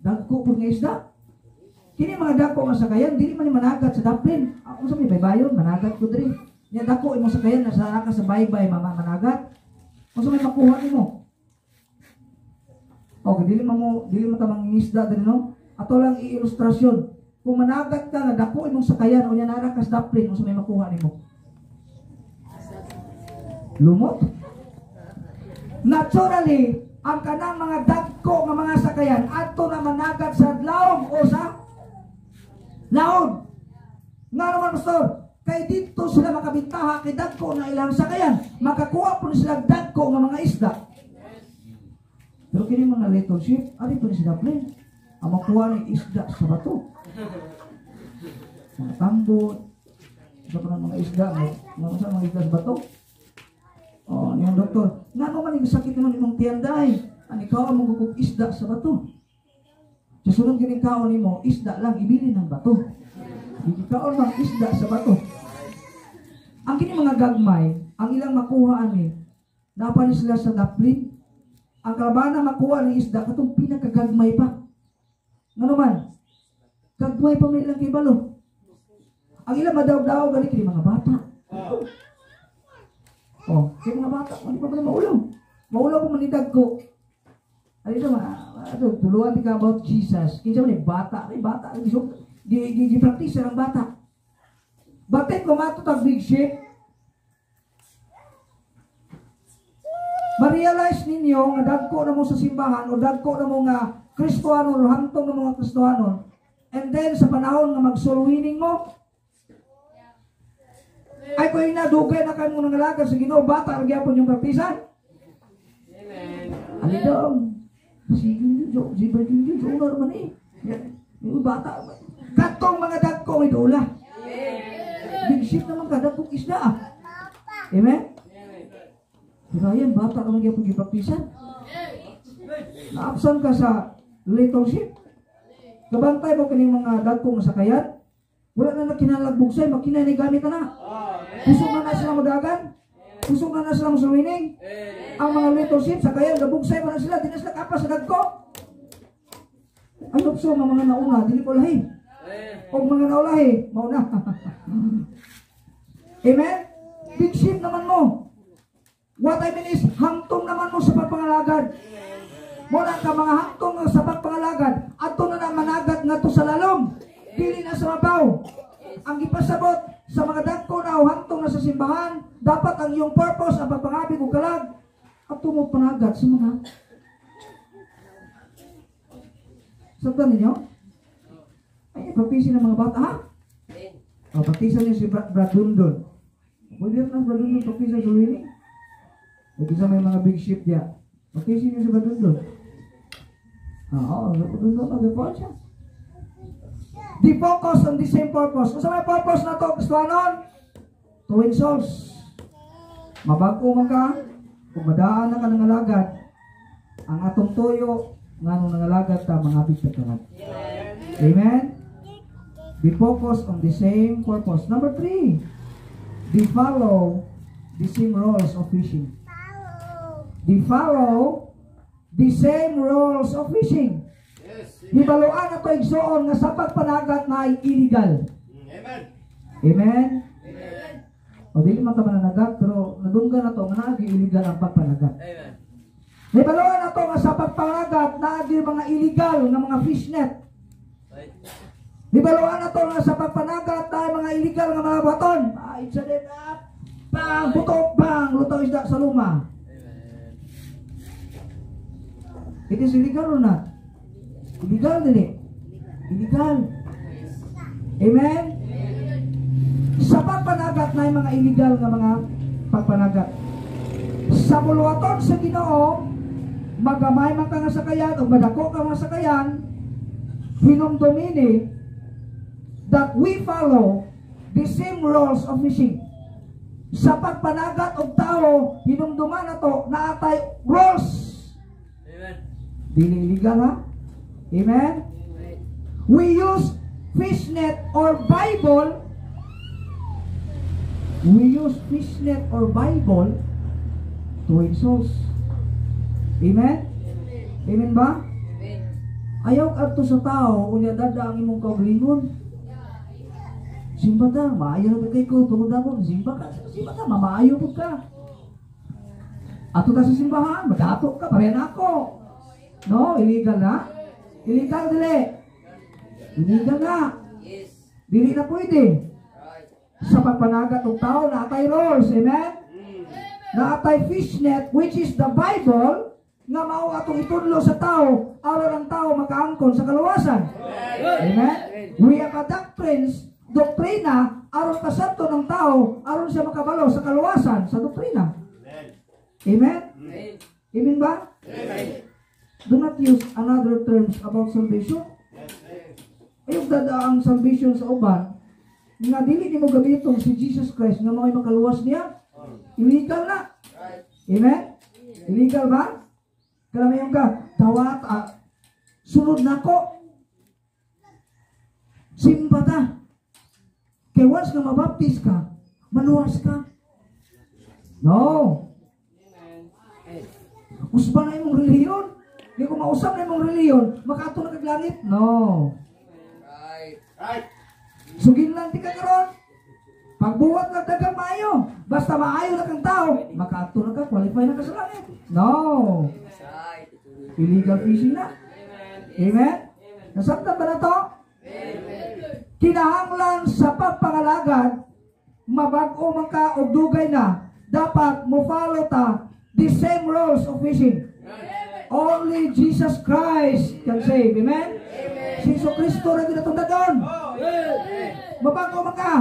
Dagko pud nga isda. Kini mga dagko nga sakayan dili man ni managat sa daplin. Ako sa may baybayon managat ko diri. Nya dako imong sakayan nasa ka sa baybay mama managat. Unsa may makuha nimo? Okay, dili man ta mangingisda diri, no? Ato lang i-ilustrasyon. Kung managat ka nga dako imong sakayan unya nara ka sa daplin, unsa may makuha nimo? Lumot. Naturally, ang kanang mga dagko nga mga sakayan adto na managat sa lawom o sa laod. Nga naman, pastor, kay dito sila makabintaha kay dagko na ilang sakayan. Makakuha po sila dagko nga mga isda. Pero kini mga little ship, ari to ni sila plane. Ang makuha ni isda sa bato. Mga tambot, sa pa ng mga isda, mga sa mga isda sa bato. Oh, niyang doktor, ngano man yung sakit naman imong tiyanday? Ang ikaw ang magugug isda sa bato. Sa sunod kining kaon nimo, isda lang ibili ng bato. Gikaon mang isda sa bato. Ang kini mga gagmay, ang ilang makuha ani, napa ni sila sa daplin. Ang kalabana makuha ng isda katong pinakagagmay pa. Ngano man? Gagmay pa may ilang kibalo. Ang ilang madaw-daw gani kini mga bata. Oh, kay mga bata, hindi pa man maulaw. Maulaw ko manidag ko. Ano ito, ano, tuluan ka about Jesus. Kinsa man ni bata, may bata, gi gi gi practice ang bata. Bakit kumato tag big ship? Ma-realize ninyo nga dagko na mo sa simbahan o dagko na mo nga Kristohanon o hantong na mga Kristohanon. And then sa panahon nga mag-soul winning mo, ay ko ina dugay na kamo nangalaga sa Ginoo, bata ra gyapon yung praktisan. Amen. Ali daw. Si Junjun, si Junjun, una naman eh. Yung bata. Katong mga dagkong idula. Big ship naman ka, dagkong isda ah. Amen? Pero ayan, bata ka man gyapon gipraktisan. Naabsan ka sa little ship. Kabantay mo kining mga dagkong sakayan. Wala na nakinalagbog sa'yo, makina ni gamit na. Kusog na na sila modagan. Kusog na na sila mosuwining. Ang mga little ship, sakayan, gabugsay pa na sila, di na sila kapas sa dagko. I hope so, mga nauna, dili ko lahi. O mga naulahi, mauna. Amen? Big ship naman mo. What I mean is, hangtong naman mo sa pagpangalagad. Muna ka mga hangtong sa pagpangalagad, adto na na managat nga to sa lalom. Dili na sa mabaw. Ang gipasabot sa mga dagko na o hangtong na sa simbahan, dapat ang iyong purpose, ang pagpangabig og kalag, adto mo panagat sa mga. Sabtan ninyo? Ay, ipapisi ng mga bata, ha? O, baptisa niyo si Brad Dundon. Pwede rin ang Brad Dundon, baptisa sa Luini. Pwede sa may mga big ship diya. Baptisa niyo si Brad Dundon. Oo, Brad Dundon, nag-report siya. The focus on the same purpose. Kung sa may purpose na to, Kristohanon, to win souls. Mabago man ka, kung madaan na ka nangalagad, ang atong tuyo, nga nung nangalagad ta, mga bigtataran. Amen? Be focused on the same purpose. Number 3, they follow the same rules of fishing. They follow the same rules of fishing. Hibaluan ato igsoon nga sa pagpanagat na ay illegal. Amen. Amen? O dili man ta mananagat, pero nadunggan na to nga naagi illegal ang pagpanagat. Amen. Nahibaluan nato nga sa pagpanagat naa gyud mga illegal nga mga fishnet. Nahibaluan nato nga sa pagpanagat naa mga illegal nga mga baton. Ah, it's a dead up. Bang, butok, bang, lutaw isda sa luma. Amen. It is illegal or not? Illegal dili. Illegal. Amen? Sa pagpanagat na mga illegal nga mga pagpanagat. Sa buluhaton sa Ginoo, magamay man ka nga sakayan o madako ka nga sakayan, hinumdumini that we follow the same rules of fishing. Sa pagpanagat og tao, hinumduman nato naa tay rules. Amen. Dili illegal, ha? Amen? We use fishnet or Bible. We use fishnet or Bible to win souls. Amen? Amen ba? Ayaw adto sa tao, unya dad-a ang imong kaugalingon. Simba ta, maayo na kay ko, tungod ako, simba ka, simba ka, mamaayo pud ka. Ato ta sa simbahan, madato ka, pareha na ako. No, illegal na? Illegal dili. Illegal na. Yes. Dili na pwede. Right. Sa pagpanagat og tao, naa tay rules. Amen? Naa tay fishnet, which is the Bible, nga mao atong itudlo sa tao, aron ang tao makaangkon sa kaluwasan. Amen? We have a doctrines, doktrina, aron kasabton ng tao, aron siya makabalo sa kaluwasan, sa doktrina. Amen. Amen? Amen. Amen ba? Amen. Do not use another terms about salvation. Ayaw dad-a ang salvation sa uban, nga dili nimo gamiton si Jesus Christ nga mao'y makaluwas niya. Illegal na. Right. Amen? Illegal ba? Karamihan ka, tawat, sunod nako. Simba ta. Kay once nga mabaptis ka, maluwas ka. No. Usba na imong relihiyon. Di ko mausap na imong relihiyon, makaadto na kag langit. No. Right. Right. Suginlan ti ka karon. Pagbuhat ng dagang maayo. Basta maayo na kang tao, makaadto na ka, qualify na ka sa langit. No. Right. Illegal fishing na. Amen? Nasabtan ba na to? Kinahanglan sa pagpangalagad, mabag-o man ka o dugay na, dapat mo follow ta the same rules of fishing. Only Jesus Christ can save. Amen? Si Jesu Cristo ra gyud atong dad-on. Mabago man ka.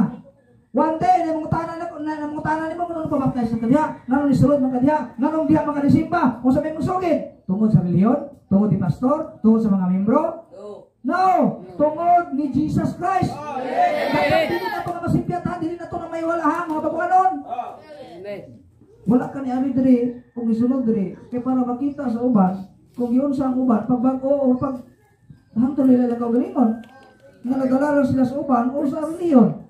One day, namungutana na namungutana nimo nganong pabaptize ka diha, nganong nisulod man ka diha, nganong diha man ka nisimba, kung sa imong sugid, tungod sa relihiyon, tungod ni pastor, tungod sa mga membro. No, tungod ni Jesus Christ. Dapat dili na to nga masimpyat ha, dili na to na may wala ha, mga baguanon. Wala ka ni ari diri kung isulod diri kay para makita sa uban kung yun sa ang uban pagbag-o o pag hangtod nila lang kaugalingon nga nagdala lang sila sa uban o sa relihiyon.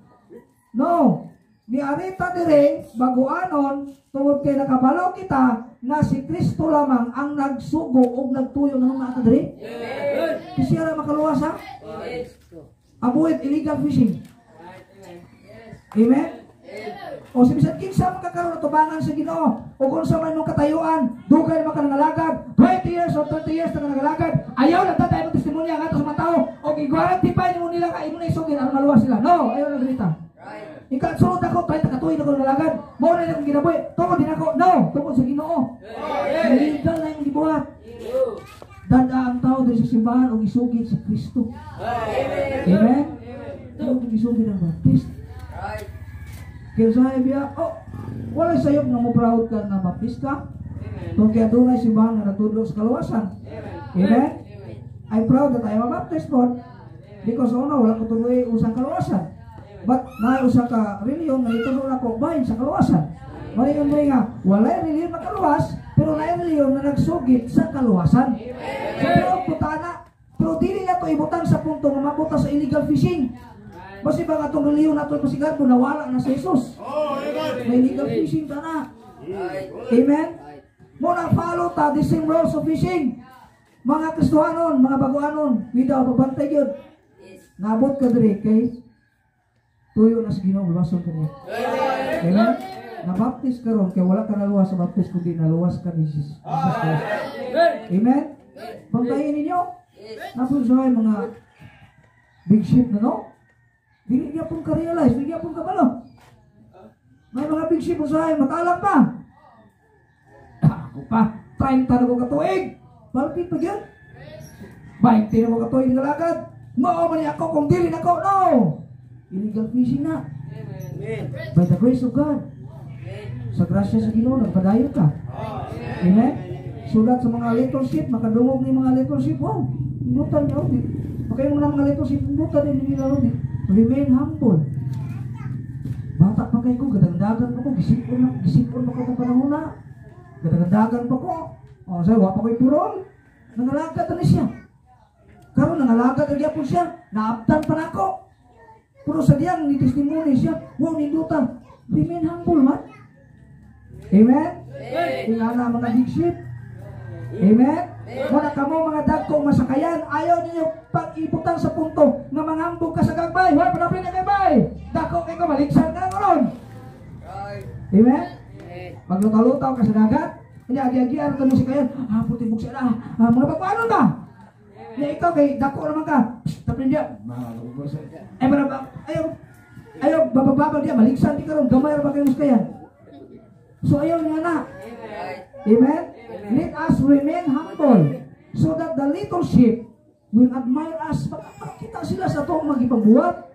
No. Ni-ari ta dire baguanon tungod kay nakabalo kita na si Kristo lamang ang nagsugo og nagtuyo nganong naa ta diri. Kasi ra makaluwas ha. Avoid illegal fishing. Amen. O sa bisan kinsa makakaroon atubangan sa Ginoo o kung sa man mong katayuan, dugay naman ka nangalagad, 20 years or 30 years na ka nangalagad, ayaw lang tatay mo testimonya ngadto sa mga tao o i-guarantee pa nimo nila ka imo na isugid aron maluwas sila. No, ayaw lang ganita. Ika sulod ako 30 ka tuig ako nangalagad. Mao na akong ginabuhi. Tungod din ako. No, tungod sa Ginoo. Legal na imong gibuhat. Dad-a ang tao diri sa simbahan og isugid sa Kristo. Amen. Amen. Isugid ang baptist. Kaya sa biya, oh, wala sayop nga mo proud ka nga baptist ka. Kung kaya dunay simbahan nga natudlo sa kaluwasan. Amen. I'm proud that I am a Baptist po. Because una, wala ko tuloy usang kaluwasan. But na usa ka reliyon nga itudlo nako bahin sa kaluwasan. Mali yun nga, walay reliyon makaluwas, pero naay reliyon na nagsugid sa kaluwasan. So pero putana, pero dili na to ibutang sa punto nga mabuta sa illegal fishing. Basi ba nga atong reliyon nato pasigarbo nawala na si Jesus. May illegal fishing ta na. Amen. Mo na follow ta the same rules of fishing. Mga Kristohanon, mga baguanon, without pabantay gyud. Nabot ka diri kay tuyo na sa Ginoo luwason ka niya. Amen. Nabaptis karon kay wala ka naluwas sa baptis kundi naluwas ka ni Jesus Christ. Amen? Bantayin ninyo. Napun sa mga big ship na, no? Dili gyapon ka realize, dili gyapon ka balo. May mga big ship usahay, matalang pa. Ah, ako pa, 30 na ko katuig. Malpit pa gyud. 20 na ko katuig nga lakad. Mao man ni ako kung dili na ko, no. Illegal fishing na. By the grace of God. Sa grasya sa Ginoo, nagpadayon ka. Amen? Sulat sa mga little ship, makadungog ni mga little ship, wow, indutan niya, di. Makayo mga mga little ship, indutan din nila, di. Remain humble. Bata pa kay ko, gadagdagan pa ko, gisipon na, gisipon pa ko itong panahon na. Gadagdagan pa ko. O, sabi, wa pa ko'y purol. Nangalagad na siya. Karon nangalagad na gyapon siya. Naabtan pa nako. Pero sa diyang ni testimony siya, wow, nindutan. Remain humble, man. Amen? Ingana mga big ship. Amen? Muna kamo mga dagko masakayan, ayaw ninyo pag-ibutang sa punto nga mangambog ka sa gagmay. Hoy, panapin na gagmay. Dako kay ko maligsan ka karon. Amen? Maglutaw-lutaw ka sa dagat. Kanya agi-agian ka mo si kayan. Ah, puti buksa na. Ah, mga pagpaano ba? Nya ikaw kay dako naman ka. Psst, tapin dia. Eh, para ba? Ayaw, ayaw, babababag dia, maligsan di karon, gamay ra ba kayo kayan? So ayaw niya na. Amen? Let us remain humble so that the little sheep will admire us. Makakita sila sa atong magipagbuhat.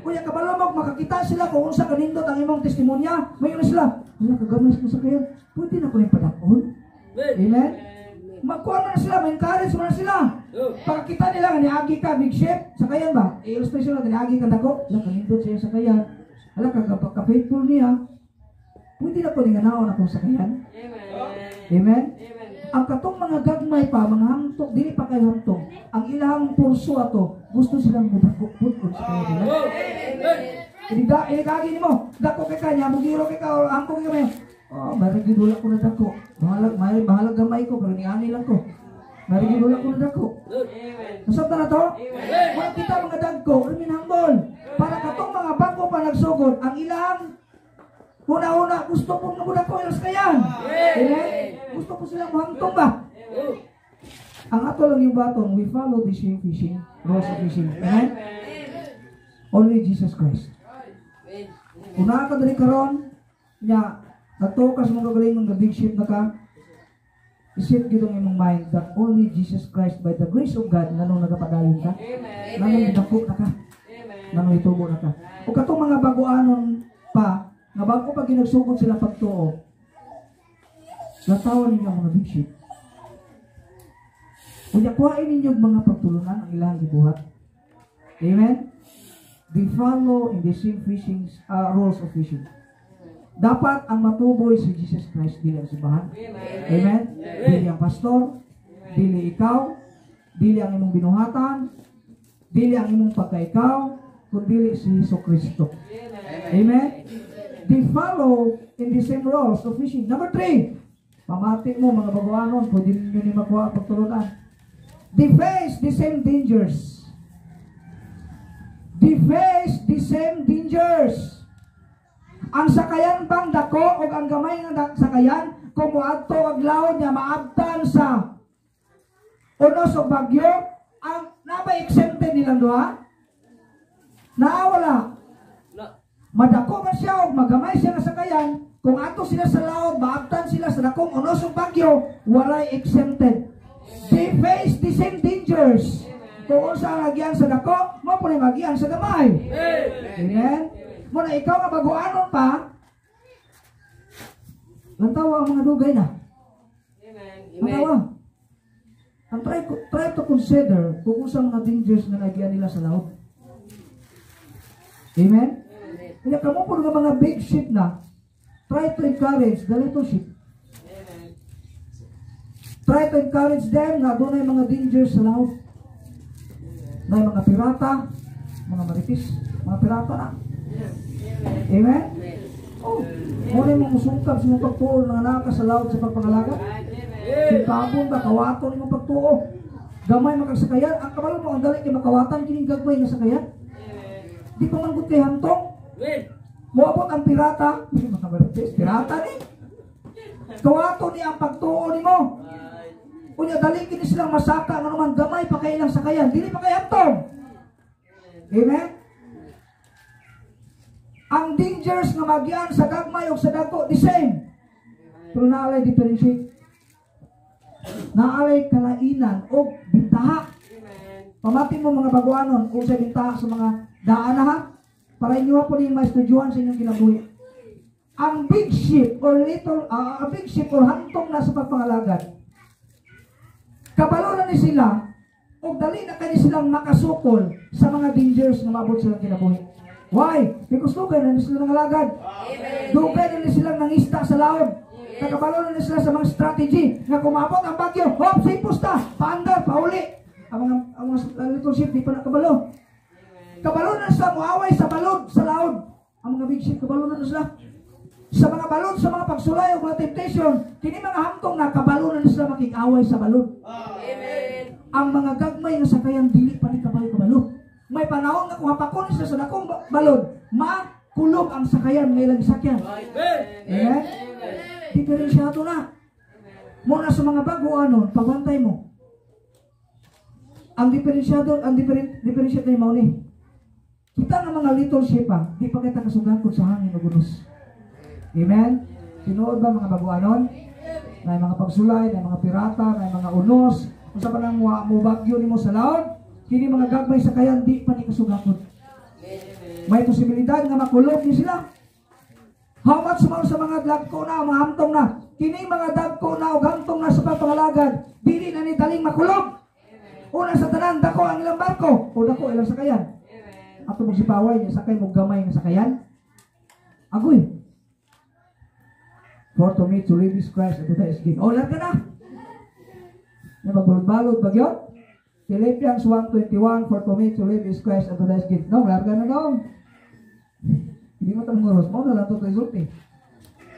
Kuya kabalomog, makakita sila kung unsa kanindot ang imong testimonya. Mayon sila. Wala kagamay sa sakayan. Pwede na ko yung padakon. Amen? Magkuha na sila, ma-encourage mo na sila. Pagkakita nila nga niagi ka, big ship, sakayan ba? I-illustration lang, niagi ka dako. Wala kanindot siya sakayan. Wala ka ka-faithful niya. Pwede na ko ni naon akong sakayan. Amen? Ang katong mga gagmay pa, mga hamtong, dili pa kayo hamtong. Ang ilang purso ato, gusto silang mudako pud og sa kaya nila. Inig-agi nimo, dako kay kanya, mugiro kay ka, angko kay kamay. Oh, mari gid wala ko na dako. Bahalag, may bahalag gamay ko pero niani lang ko. Mari gid wala ko na dako. Nasabtan na to? Wala kita mga dagko, remain humble. Para katong mga bago pa nagsugod, ang ilang una-una, gusto pong namudako ilang sakayan. Amen? Gusto po silang muhamtong ba? Ang ato lang yung baton, we follow the same fishing, rules of fishing. Amen? Only Jesus Christ. Kung naa ka diri karon, nya, nagtuo ka sa mga kagalingon nga big ship na ka, isip gyud ang imong mind that only Jesus Christ, by the grace of God, nganong nagapadayon ka, nganong dako na ka, nganong itubo na ka. O katong mga baguanon pa, nga bago pa ginagsugod sila pagtuo, latawan ninyo ang mga big ship. Unya kuhain ninyo ang mga pagtulunan ang ilang gibuhat. Amen? They follow in the same fishing rules of fishing. Dapat ang matuboy si Jesus Christ, dili ang simbahan. Amen? Dili ang pastor, dili ikaw, dili ang imong binuhatan, dili ang imong pagkaikaw, kundi si Hesus Kristo. Amen? They follow in the same rules of fishing. Number 3, pamati mo mga baguanon, pwede ninyo ni makuha ang pagtulunan. They face the same dangers. They face the same dangers. Ang sakayan bang dako o ang gamay nga sakayan kung moadto og laod niya maabtan sa unos o bagyo, ang nabay exempted nilang duha? Naa wala? Madako man siya og magamay siya nga sakayan, kung ato sila sa laod, maabtan sila sa dakong unos og bagyo, walay exempted. They face the same dangers. Kung unsa ang agian sa dako, mo po magian sa gamay. Amen? Muna ikaw nga baguanon pa, lantawa ang mga dugay na. Lantawa. Ang try to consider kung unsa mga dangers nga nagian nila sa laot. Amen? Kaya kamo po nga mga big ship na, try to encourage the little ship. Try to encourage them nga doon ay mga dangers sa laot. May mga pirata, mga maritis, mga pirata na. Amen? Oh, muna mo musungkab sa mong pagtuo nga naa ka sa laot sa pagpangalaga. Singkabon ba, kawaton imong pagtuo. Gamay makasakayan, ang kabalo mo ang dali kay makawatan kining gagmay nga sakayan. Di pa man gud kay hantong. Moabot ang pirata, mga marites, pirata ni. Kawato ni ang pagtuo nimo. Unya dali kini silang masaka, nga naman gamay pa kay ilang sakayan, dili pa kay hamtong. Amen. Ang dangers nga magian sa gagmay o sa dagko, the same. Pero naalay differentiate. Naalay kalainan o bintaha. Pamati mo, mga baguanon, kung sa bintaha sa mga daan na ha, para inyo po din maestudyuhan sa inyong kinabuhi. Ang big ship or little, big ship or hantong na sa pagpangalagad, kabalo na ni sila, o dali na kani silang makasukol sa mga dangers nga maabot silang kinabuhi. Why? Because dugay na ni sila nangalagad. Dugay na ni silang nangista sa laod. Nakabalo na ni sila sa mga strategy nga kumabot ang bagyo, hop, sipos ta, paandar, pauli. Ang mga little ship, di pa nakabalo. Kabalo na sila muaway sa balod, sa laod. Ang mga big ship, kabalo na sila. Sa mga balod, sa mga pagsulay o mga temptation, kini mga hamtong na kabalo na sila makikaway sa balod. Amen. Ang mga gagmay nga sakayan, dili pa ni kabalo kabalo. May panahon nga kung hapakon sila sa dakong balod, makulob ang sakayan nga ilang sakyan. Amen. Diferensyado na. Muna sa mga bago ano, pabantay mo. Ang diferensyado, ang diferensyado ni mao ni. Kita nga mga little ship pa, di pa kita kasugakon sa hangin ug unos. Amen? Tinuod ba, mga baguanon? Na mga pagsulay, na mga pirata, na mga unos, unsa pa nang mo bagyo nimo sa laod, kini mga gagmay sakayan di pa ni kasugakon. May posibilidad nga makulob ni sila. How much more sa mga dagko na, mga hamtong na? Kini mga dagko na o hamtong na sa pagpangalagad, dili na ni daling makulob. Una sa tanan, dako ang ilang barko o dako ilang sakayan. Ato mo sipaway niya sakay mo gamay nga sakayan. Agoy. For to me to live is Christ and to die is gain. Oh, larga na. Na magbalod-balod bagyo. Philippians 1:21, for to me to live is Christ and to die is gain. No, larga na dong. Hindi mo tanong oras mo na lang ito resulti.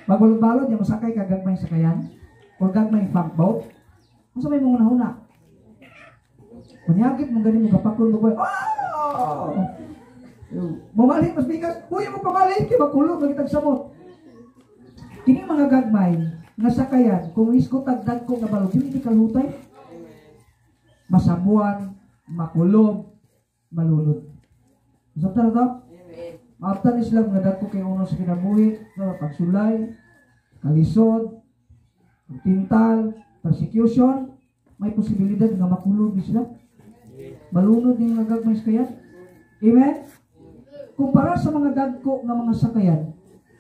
Magbalod-balod niya masakay ka gagmay sakayan or gagmay boat. Unsa may mga huna? Manyagit mo gani mo kapakon mo boy. Oh! Mamalhin mas bigas. Uy, mo pamalhin kay makulog lagi tag samot. Kini mga gagmay nga sakayan kung isko tag dagko nga balod, dili kalhutay. Masabuan, makulob, malunod. Masabtan na to? Maabtan ni sila mga dagko kay uno sa kinabuhi, no, pagsulay, kalisod, tintal, persecution, may posibilidad nga makulob ni sila. Malunod ni mga gagmay sakayan. Amen? Kumpara sa mga dagko nga mga sakayan,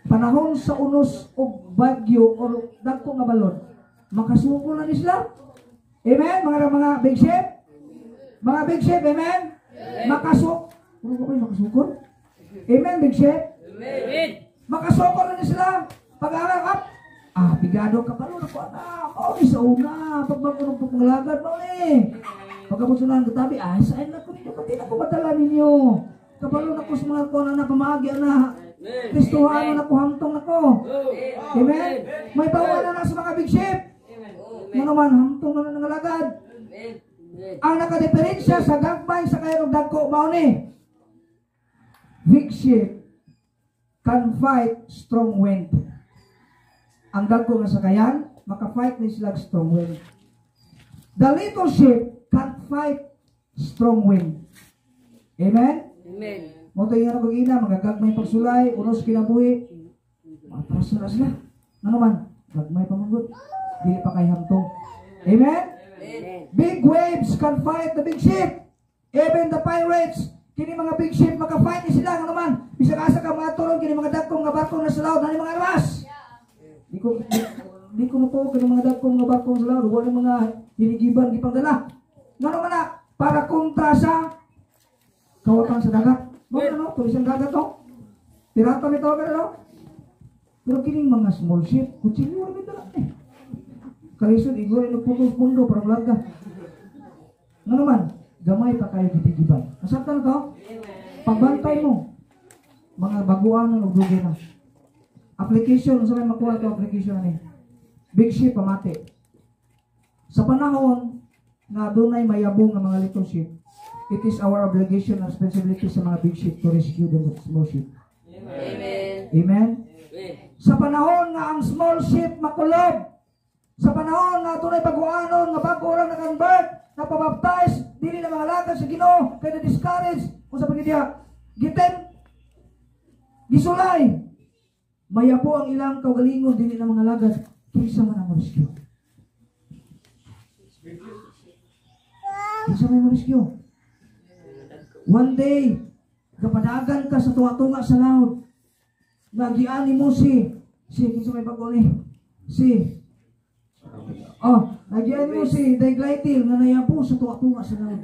panahon sa unos o bagyo o dagko nga balon, makasuko na ni sila. Amen? Mga big ship? Mga big ship, amen? Makasuk. Ano ba kayo makasukol? Amen, big ship? Amen. Makasukol na ni sila. Pag-arang up, bigado ka pa ko na. Mao ni sa una, pagbago ng pagpangalagad, mao ni. Pagkabot sa nang katabi, saan na ko ninyo, kati na ko madala ninyo. Kabalo na ko sa mga kuwan na pamaagi na. Kristohano na ko, hamtong na ko. Amen? May bawa na na sa mga big ship. Nga naman, hamtong na nangalagad. Ang nakadiferensya sa gagmay sa kaya ng dagko, mao ni. Big ship can fight strong wind. Ang dagko nga sakayan, maka-fight ni sila strong wind. The little ship can't fight strong wind. Amen? Amen. Mo tayo nga pag-ina, mga gagmay pagsulay, unos kinabuhi, matras na sila. Ano naman? Gagmay pamanggot. Dili pa kay hamtong. Amen? Amen. Big waves can fight the big ship. Even the pirates, kini mga big ship maka-fight ni sila. Ano naman? Bisag asa ka mga turon, kini mga dagkong nga barko na sa laod, nani mga armas. Di ko matuo kini mga dagkong nga barko sa laod, wala mga hinigiban gipangdala. Ngano man na para kontra sa kawatan sa dagat. Mo ano, tulisang dagat to. Pirata may tawag ano? Pero kining mga small ship, kutsilyo ra dala eh. Kalisod igor nagputol pundo para mularga. Ngano man, gamay pa kayo gitigiban. Nasabtan na to? Pagbantay mo, mga baguan og dugay na. Application, unsa may makuha to application ani? Big ship pamati. Sa panahon nga dunay mayabong nga mga little ship, it is our obligation and responsibility sa mga big ship to rescue the small ship. Amen. Amen? Amen. Sa panahon nga ang small ship makulob, sa panahon nga adunay baguanon nga bago ra na-convert, napabaptize, dili na mangalagad sa Ginoo, kay na-discourage, kung sa pagdidiha, gitem, gisulay, mayabo ang ilang kaugalingon, dili na mangalagad, kinsa man ang rescue? Kinsa man ang rescue? One day, kapadagan ka sa tunga-tunga sa laot, nagiani mo si kinsa may bago ni si oh nagiani mo si Dayglaitil nga nayabo sa tunga-tunga sa laot,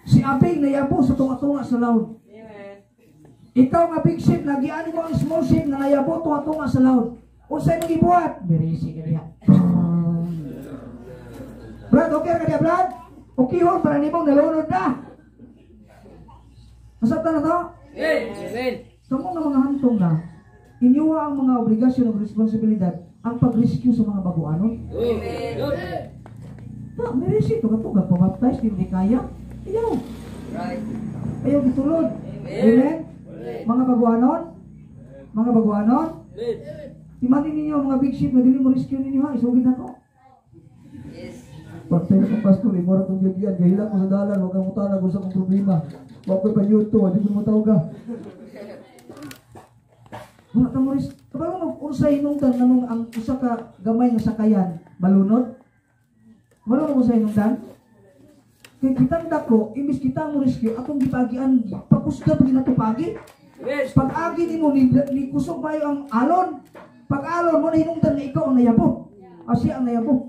si Abing nayabo sa tunga-tunga sa laot. Ikaw nga big ship, nagiani mo ang small ship nga nayabo tunga-tunga sa laot. Unsay imong gibuhat? Mirisi ka diha. Brad, okay ra ka diha, Brad? Okay hon para nimong nalunod na. Masabtan na to? Amen. Kamo nga mga hantong na, inyuha ang mga obligasyon o responsibilidad ang pag-rescue sa mga baguanon. Amen. Na, meresi ito ka pabaptize, hindi kaya. Ayaw. Right. Ayaw gitulod. Amen. Mga baguanon, mga baguanon, Amen. imagine ninyo ang mga big ship na dili mo rescue ninyo ha, isugid na ko. Yes. Pagtay na kong pastor, imora kong gagyan, gahila ko sa dalan, huwag kang mutana kung sa akong problema. Huwag ko'y panyuto, hindi ko mataw ka. Wala ka mo ris. Kabalo mag unsay hinungdan nganong ang usa ka gamay nga sakayan malunod? Kabalo mo unsay hinungdan? Kay kitang dako, imbis kita mo rescue, atong gipagian, pakusgan pa ginato paagi. Amen. Pag-agi nimo ni kusog bayo ang alon. Pag alon mo na hinungdan nga ikaw ang nayabo. Siya ang nayabo.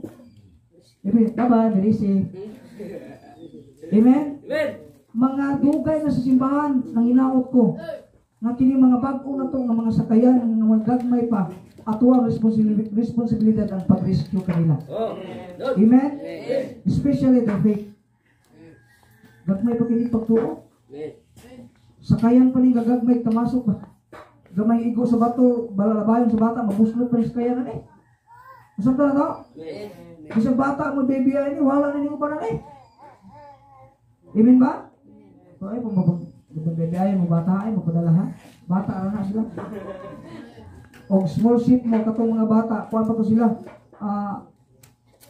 Amen. Bye-bye, Merisi. Amen. Amen. Mga dugay na sa simbahan nang hinaot ko. Nga kini mga bag-o na to nga mga sakayan nga mga gagmay pa ato ang responsibilidad ang pag-rescue kanila. Oh. Amen. Amen. Especially the faith. Gagmay pa kini pagtuo. Amen. Sakayan pa ning gagagmay tamasok ba. Gamay igo sa bato, balalabayon sa bata, mabuslot pa rin sakayan ani. Masabtan na to? Amen. Bisag bata mo baby ani wala na nimo pa eh. Amen ba? So ay pamabag baby ay mo bata ay mapadala ha. Bata ra na sila. Og small ship mo katong mga bata, kuan pa to sila.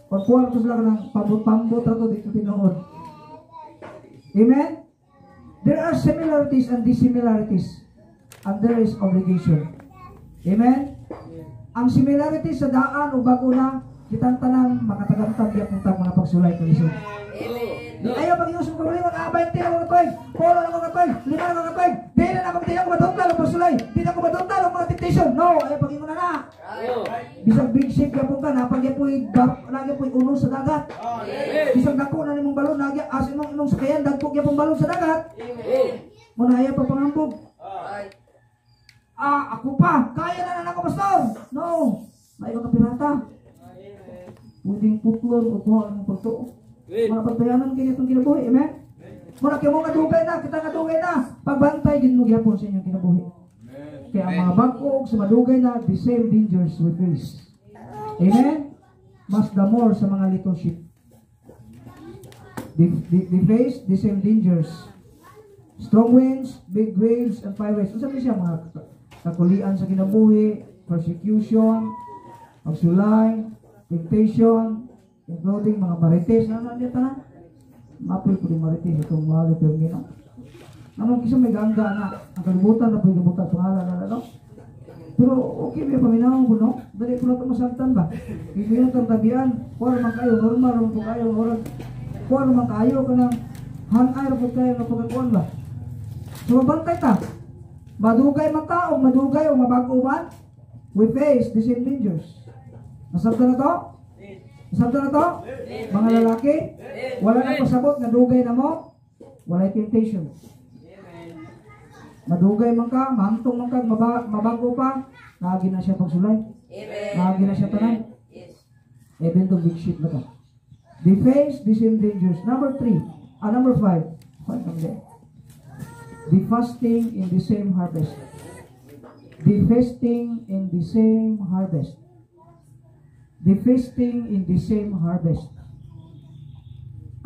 Pagkuan to sila kanang pambot-pambot ra to dito tinuod. Amen? There are similarities and dissimilarities, and there is obligation. Amen? Ang similarities sa daan o bago na, kitang tanan makatagamtang gyapon tang mga pagsulay kalisod. Amen. Ayaw pag iusong kaugalingon, 20 na mga tuig, 4 na mga tuig, 5 na mga tuig, di na ako, di ako madungtal og pagsulay, di na ako madungtal og mga temptation. No, ayaw pag ingon na na. Oh. Bisag big ship gyapon ka, napagyapoy uno sa dagat. Amen. Bisag dako na nimong balon, nagya as imong sakayan dagko gyapon balon sa dagat. Oh. Muna ayaw pa pangambog. Right. Ako pa, kaya na na ako, pastor. No, may mga pirata. Pwedeng putlon o kuha ng pagtuo. Amen. Mga pagbayanan kini itong kinabuhi, amen? Muna kayo mga dugay na, kita nga dugay na, pagbantay gid mo gyapon sa inyong kinabuhi. Kaya ang mga bag-o sa madugay na, the same dangers we face. Amen? Mas the more sa mga little sheep. They face the same dangers. Strong winds, big waves, and pirates. Unsa man siya mga kakulian sa kinabuhi, persecution, pagsulay, temptation, including mga marites. Ano niya tanan? Mapil po din marites itong mga termino. Anong kisa may gangga na ang kalibutan na pwede buta pangalan na ano? Pero okay ba paminaw ko no? Dali ko na ito masabtan ba? Ibigay itong tabian, kuha naman kayo, normal naman po kayo, orag, kuha naman kayo, kanang hanay ra po kayo nga pagkakuan ba? So mabantay ta. Madugay man ta o madugay o mabago man, we face the same dangers. Nasabtan na to? Nasabtan na to? Mga lalaki, wala nang pasabot nga dugay na mo, walay temptation. Madugay man ka, mahantong man ka, mabago pa, naagi na siya pagsulay. Amen. Naagi na siya tanan. Yes. Even to big ship na to. They face the same dangers. Number 3, number 5. Five lang din. The fasting in the same harvest. The fasting in the same harvest. The fasting in the same harvest.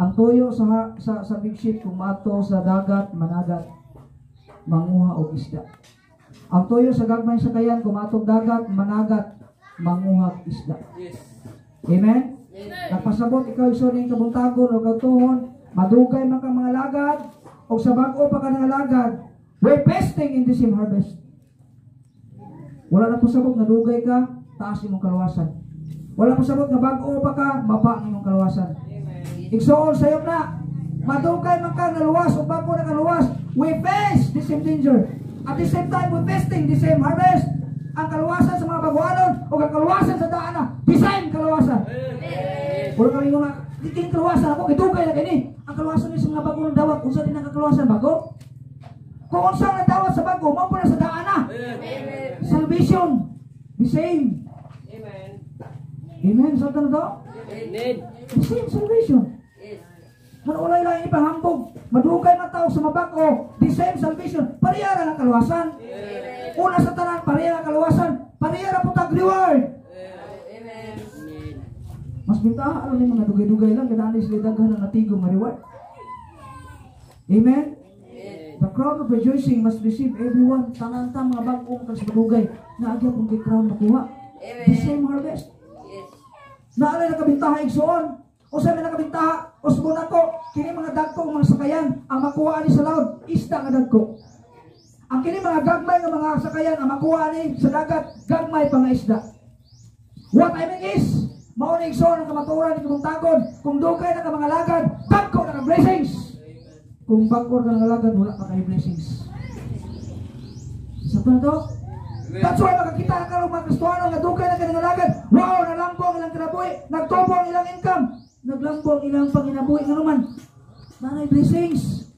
Ang tuyo sa big ship kung maato sa dagat, managat, manguha og isda. Ang tuyo sa gagmay sakayan, kumatog dagat, managat, manguhag isda. Amen? Nagpasabot ikaw, igsoon, ning kabuntagon o kagtuhon, madugay man ka mga lagad, o sa bag-o pa ka nga lagad, we feasting in the same harvest. Wala na pasabot nga dugay ka, taas imong kaluwasan. Wala pasabot nga bag-o pa ka, maba ang imong kaluwasan. Igsoon, sayop na, madugay man ka naluwas o bago na kaluwas, we face the same danger. At the same time, we feasting the same harvest. Ang kaluwasan sa mga baguanon o ang kaluwasan sa daan na, the same kaluwasan. Wala kami nga, di kini kaluwasan ako, gidugay na kini. Ang kaluwasan ni sa mga bago ng dawat, unsa din ang kaluwasan bago? Kung unsa ang dawat sa bago, mao na sa daan na. Salvation, the same. Amen. Amen. Sa na to? Amen. The same salvation. Yes. Man ulay lang ipahambog. Madugay man tao sa mabag-o, the same salvation. Pareha ra ang kaluwasan. Una sa tanan, pareha ang kaluwasan. Pareha ra po tag reward. Amen. Mas bintaha alam ni mga dugay-dugay lang kada sila daghan ang natigo nga reward. Amen. The crown of rejoicing must receive everyone. Tanan ta mga bag-o kag sa madugay na agya pong kay crown makuha. The same harvest. Yes. Naalay nakabintaha, igsoon. O sa may nakabintaha, usbon ako, kini mga dagko mga sakayan, ang makuha ani sa laod, isda nga dagko. Ang kini mga gagmay nga mga sakayan, ang makuha ani sa dagat, gagmay pa nga isda. What I mean is, mao ni, igsoon, ang kamatuoran ni kabuntagon, kung dugay na ka mga lagad, dagko na ka blessings. Kung bag-o ka nga lagad, wala pa kay blessings. Sa to? That's why makakita ka ng mga Kristuano nga dugay na ka lagad. Wow, nalambo ang ilang kinabuhi, nagtubo ang ilang income, naglambo ang ilang panginabuhi nga naman. Nanay blessings.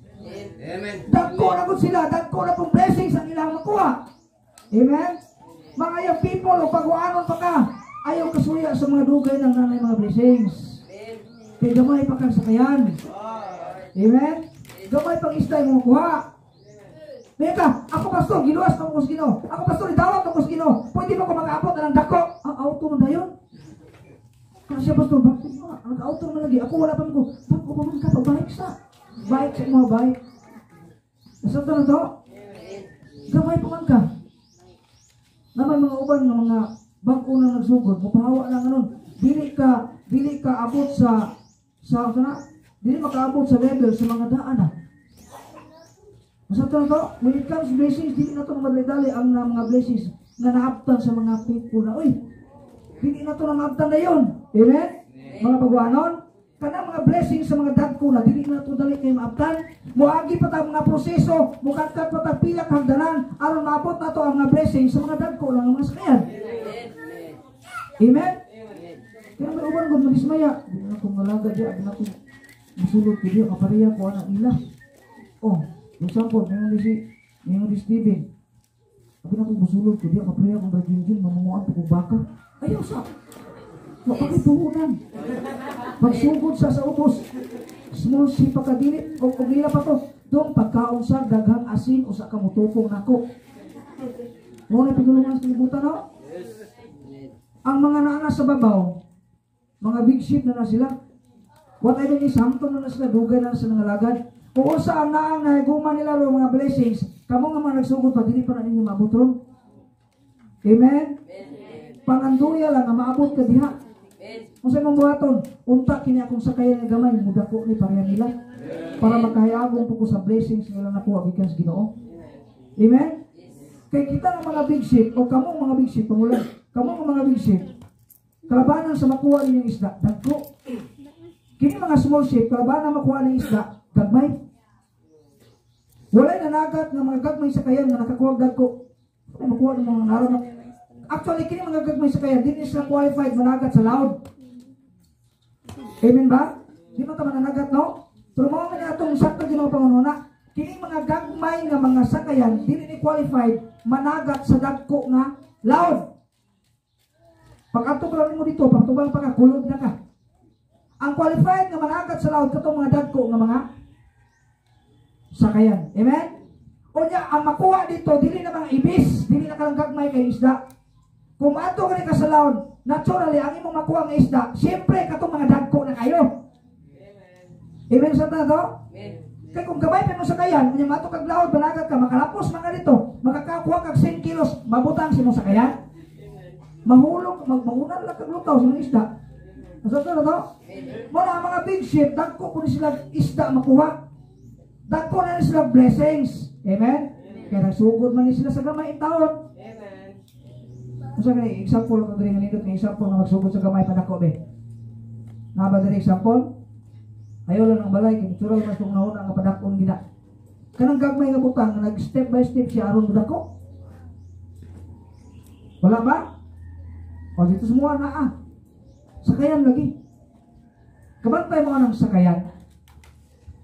Amen. Dagko na gud sila, dagko na pong blessings ang ilang makuha. Amen? Mga young people, o pag-uanon pa ka, ayaw kasuya sa mga dugay ng nanay mga blessings. Amen. Kay gamay pa kang sakayan. Amen? Gamay pang isda yung makuha. Meka, ako, pastor, giluwas na ko sa Ginoo. Ako, pastor, idawat na ko sa Ginoo. Pwede ba ko makaabot na ng dako? Ang auto man dayon. Kasi siya, pastor, bakit mo? Ang auto man lagi. Ako wala pa man ko. Bako pa man ka, bike sa. Bike sa mga bike. Nasabta na to? Gamay pa man ka. Na may mga uban nga mga bag-o na nagsugod, mupahawa lang anon. Dili ka abot sa sa na, dili makaabot sa level sa mga daan na. Masabta na to? When it comes to blessings, dili na to madali-dali ang mga blessings na naabtan sa mga people na, uy, dili na to na maabtan na yun. Amen? Mga pagwanon, kanang mga blessings sa mga dagko na, dili na to dali kayo maabtan. Muagi pa ta mga proseso, mukatkat pa ta pila ka hagdanan, aron maabot na to ang mga blessings sa mga dagko lang ang mga sakayan. Amen? Kaya may uban kung madismaya, di na akong malaga di, abi na akong musulod ko di, kapareha ko anak nila. Oh, example, mayroon di Steven. Abi na akong musulod ko di, kapareha kong Brad Junjun, mamunguan pa kong baka. Ayaw sa! Wa pa kay puhunan. Pagsugod sa ubos, small ship pa kadili, o og nila pa to. Dong pagkaon sa daghang asin usa ka mutupong nako. Mo na pinulungan sa kalibutan, no? Ang mga naana sa babaw, mga big ship na na sila. What I mean is, hangtong na na sila, dugay na na sila ngalagad. Kung unsa ang naang nahiguma nila ro mga blessings, kamo nga mga nagsugod pa, dili pa na ninyo maabot ron. Amen? Panganduya lang nga maabot ka diha. Kung sa imong buhaton, unta kini akong sakayan nga gamay, mudako ni pareha nila. Para makahayagong po ko sa blessings nila nakuha gikan sa Ginoo. Amen? Kay kita nga mga big ship, o kamong mga big ship, pangulan, kamong mga big ship, kalabanan sa makuha ninyong isda, dagko. Kini mga small ship, kalabanan makuha ng isda, gagmay. Walay nanagat nga mga gagmay sakayan nga nakakuha og dagko. Ay, makuha ng mga naroon. Actually, kini mga gagmay sakayan, di sila qualified managat sa laod. Amen ba? Di man ta mananagat, no? Pero mao man atong sakto Ginoo pangununa, kini mga gagmay nga mga sakayan dili ni qualified managat sa dagko nga laod. Pag adto pa lang mo dito, pagtubang pa ka, kulob na ka. Ang qualified nga managat sa laod katong mga dagko nga mga sakayan. Amen? Unya, ang makuha dito, dili na mga ibis, dili na kalang gagmay kay isda. Kung maadto ka ni ka sa laod, naturally, ang imong makuha nga isda, siyempre katong mga dagko na kayo. Amen sa to? Amen. Kay kung gamay pa imong sakayan, unya mato kag laod, balaga ka, makalapos man ka dito, makakakuha kag 100 kilos, mabutang sa imong sakayan. Mahulog, magunan lang kag lutaw sa mga isda. Asa to na to? Muna ang mga big ship, dagko po ni sila isda makuha. Dagko na ni sila blessings. Amen? Kaya nagsugod man ni sila sa gamay taon. Amen. Unsa kani example ko diri nga nindot nga example nga magsugod sa gamay padako be? Naa ba diri example? Ayaw lang ang balay kay natural mas kung nauna nga padakon gina. Kanang gagmay nga butang nga nag step by step siya aron modako. Wala ba? O dito semua naa. Sakayan lagi. Kabantay mo anang sakayan.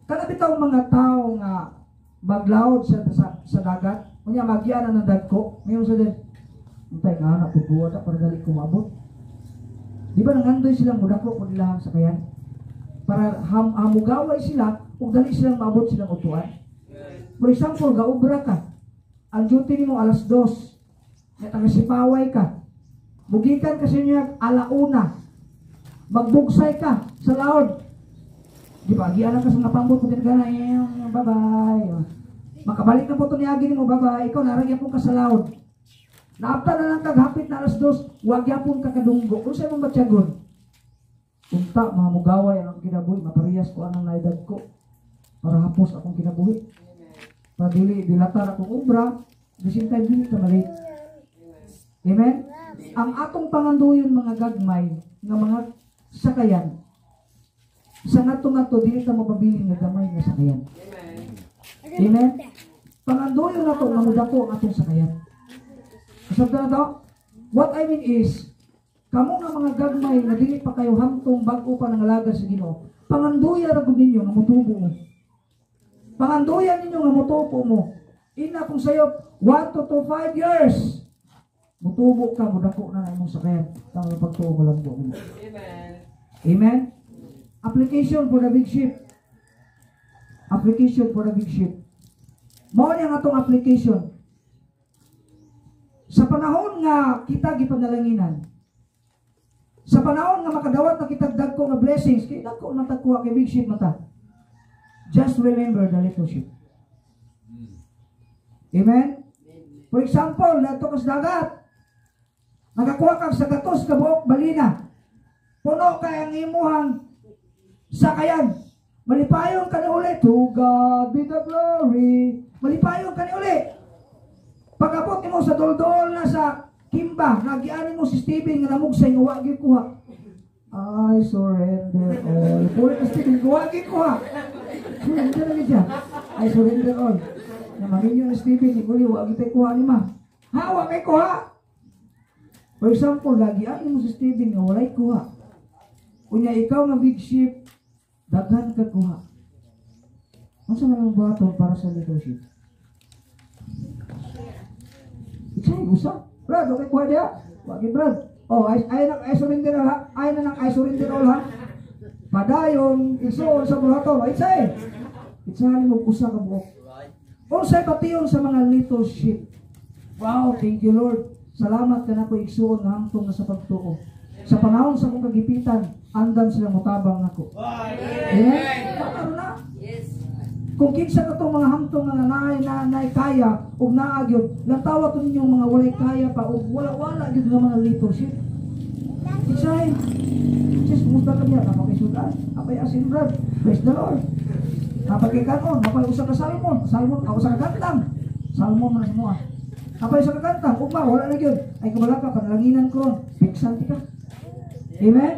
Kana bitaw mga tao nga maglaod sa dagat, unya magyan na ng dagko, mayon sa din. Untay nga na pubuhat para dali ko maabot. Di ba nangandoy silang mudako po nila ang sakayan? Para hamugaway sila ug dali silang maabot silang utuan. For example, gaubra ka. Ang duty nimo alas 2. Nga taga Sipaway ka. Mugikan ka sa inyo alauna. Magbugsay ka sa laod. Di ba? Gialan ka sa mga pambot kung tinagana, bye-bye. Makabalik na po ito niagi nimo, bye-bye. Ikaw, naragyan po ka sa laod. Naapta na lang kag hapit na alas 2, wag yapon ka kadunggo. Kung sa'yo mong batyagon? Unta, mga mugaway ang kinabuhi, maparehas ko anang naedad ko. Para hapos akong kinabuhi. Para dili, dilatar akong obra, the same time, dili ka malate. Amen? Ang atong panganduyon mga gagmay, nga mga sakayan, sa ngadto-ngadto, dili ta mapabilin nga gamay nga sakayan. Amen? Panganduyon nato nga mudako ang atong sakayan. Kasabta na to? What I mean is, kamo nga mga gagmay nga dili pa kayo hamtong bag-o pa nangalaga sa Ginoo, panganduya ra gud ninyo nga motubo mo. Panganduya ninyo nga motubo mo. Ina kung sayop 1 to 5 years. Mutubo ka, mudako na imong sakayan. Tama pagtuo mo lang mo. Amen. Amen. Application for the big ship. Application for the big ship. Mao ni ang atong application. Sa panahon nga kita gipanalanginan, sa panahon nga makadawat na kitag dagko nga blessings, kay dagko na tagkuha kay big ship mata. Just remember the little ship. Amen? For example, nato ka sa dagat, nakakuha kag sa gatos ka buok balina. Puno kay ang imuhang sakayan. Malipayon ka ni uli. To God be the glory. Malipayon ka ni uli. Pag-abot nimo sa doldol na sa Kimba, nagianin mo si Steven nga namugsay nga wa gyud kuha. I surrender all. Puli na Steven, wa gyud kuha. Surrender na gyud siya. I surrender all. Na maminyo ni Steven, ni uli wa gyud kuha ni ma. Ha, wa kay kuha. For example, lagianin mo si Steven nga walay kuha. Unya ikaw nga big ship, daghan ka kuha. Unsa man ang buhaton para sa little ship? Ikay usa. Brad, okay kuha diha. Wagi Brad. Oh, ay na I surrender all ha. Ay na nang I surrender all ha. Padayon igsuon sa buhaton. Ay say. Itsahan mo usa ka buok. Unsay bation sa mga little sheep? Wow, thank you Lord. Salamat ka nako igsuon nga hamtong na sa pagtuo. Sa panahon sa akong kagipitan, andam sila motabang nako. Amen. Karon na. Yes. Kung kinsa ka tong mga hamtong nga naay na naay kaya ug naa gyud, lantawa to ninyong mga walay kaya pa ug wala-wala gyud nga mga little sheep. Isay. Sis, kumusta ka niya? Napakay sudan. Apay asin brad. Praise the Lord. Napakay kanon, napay usa ka salmon. Salmon, ako sa kagantang. Salmon man semua. Apay sa kagantang, ugma wala na gyud. Ay kabala ka panalanginan ko ron. Piksan ti ka. Amen?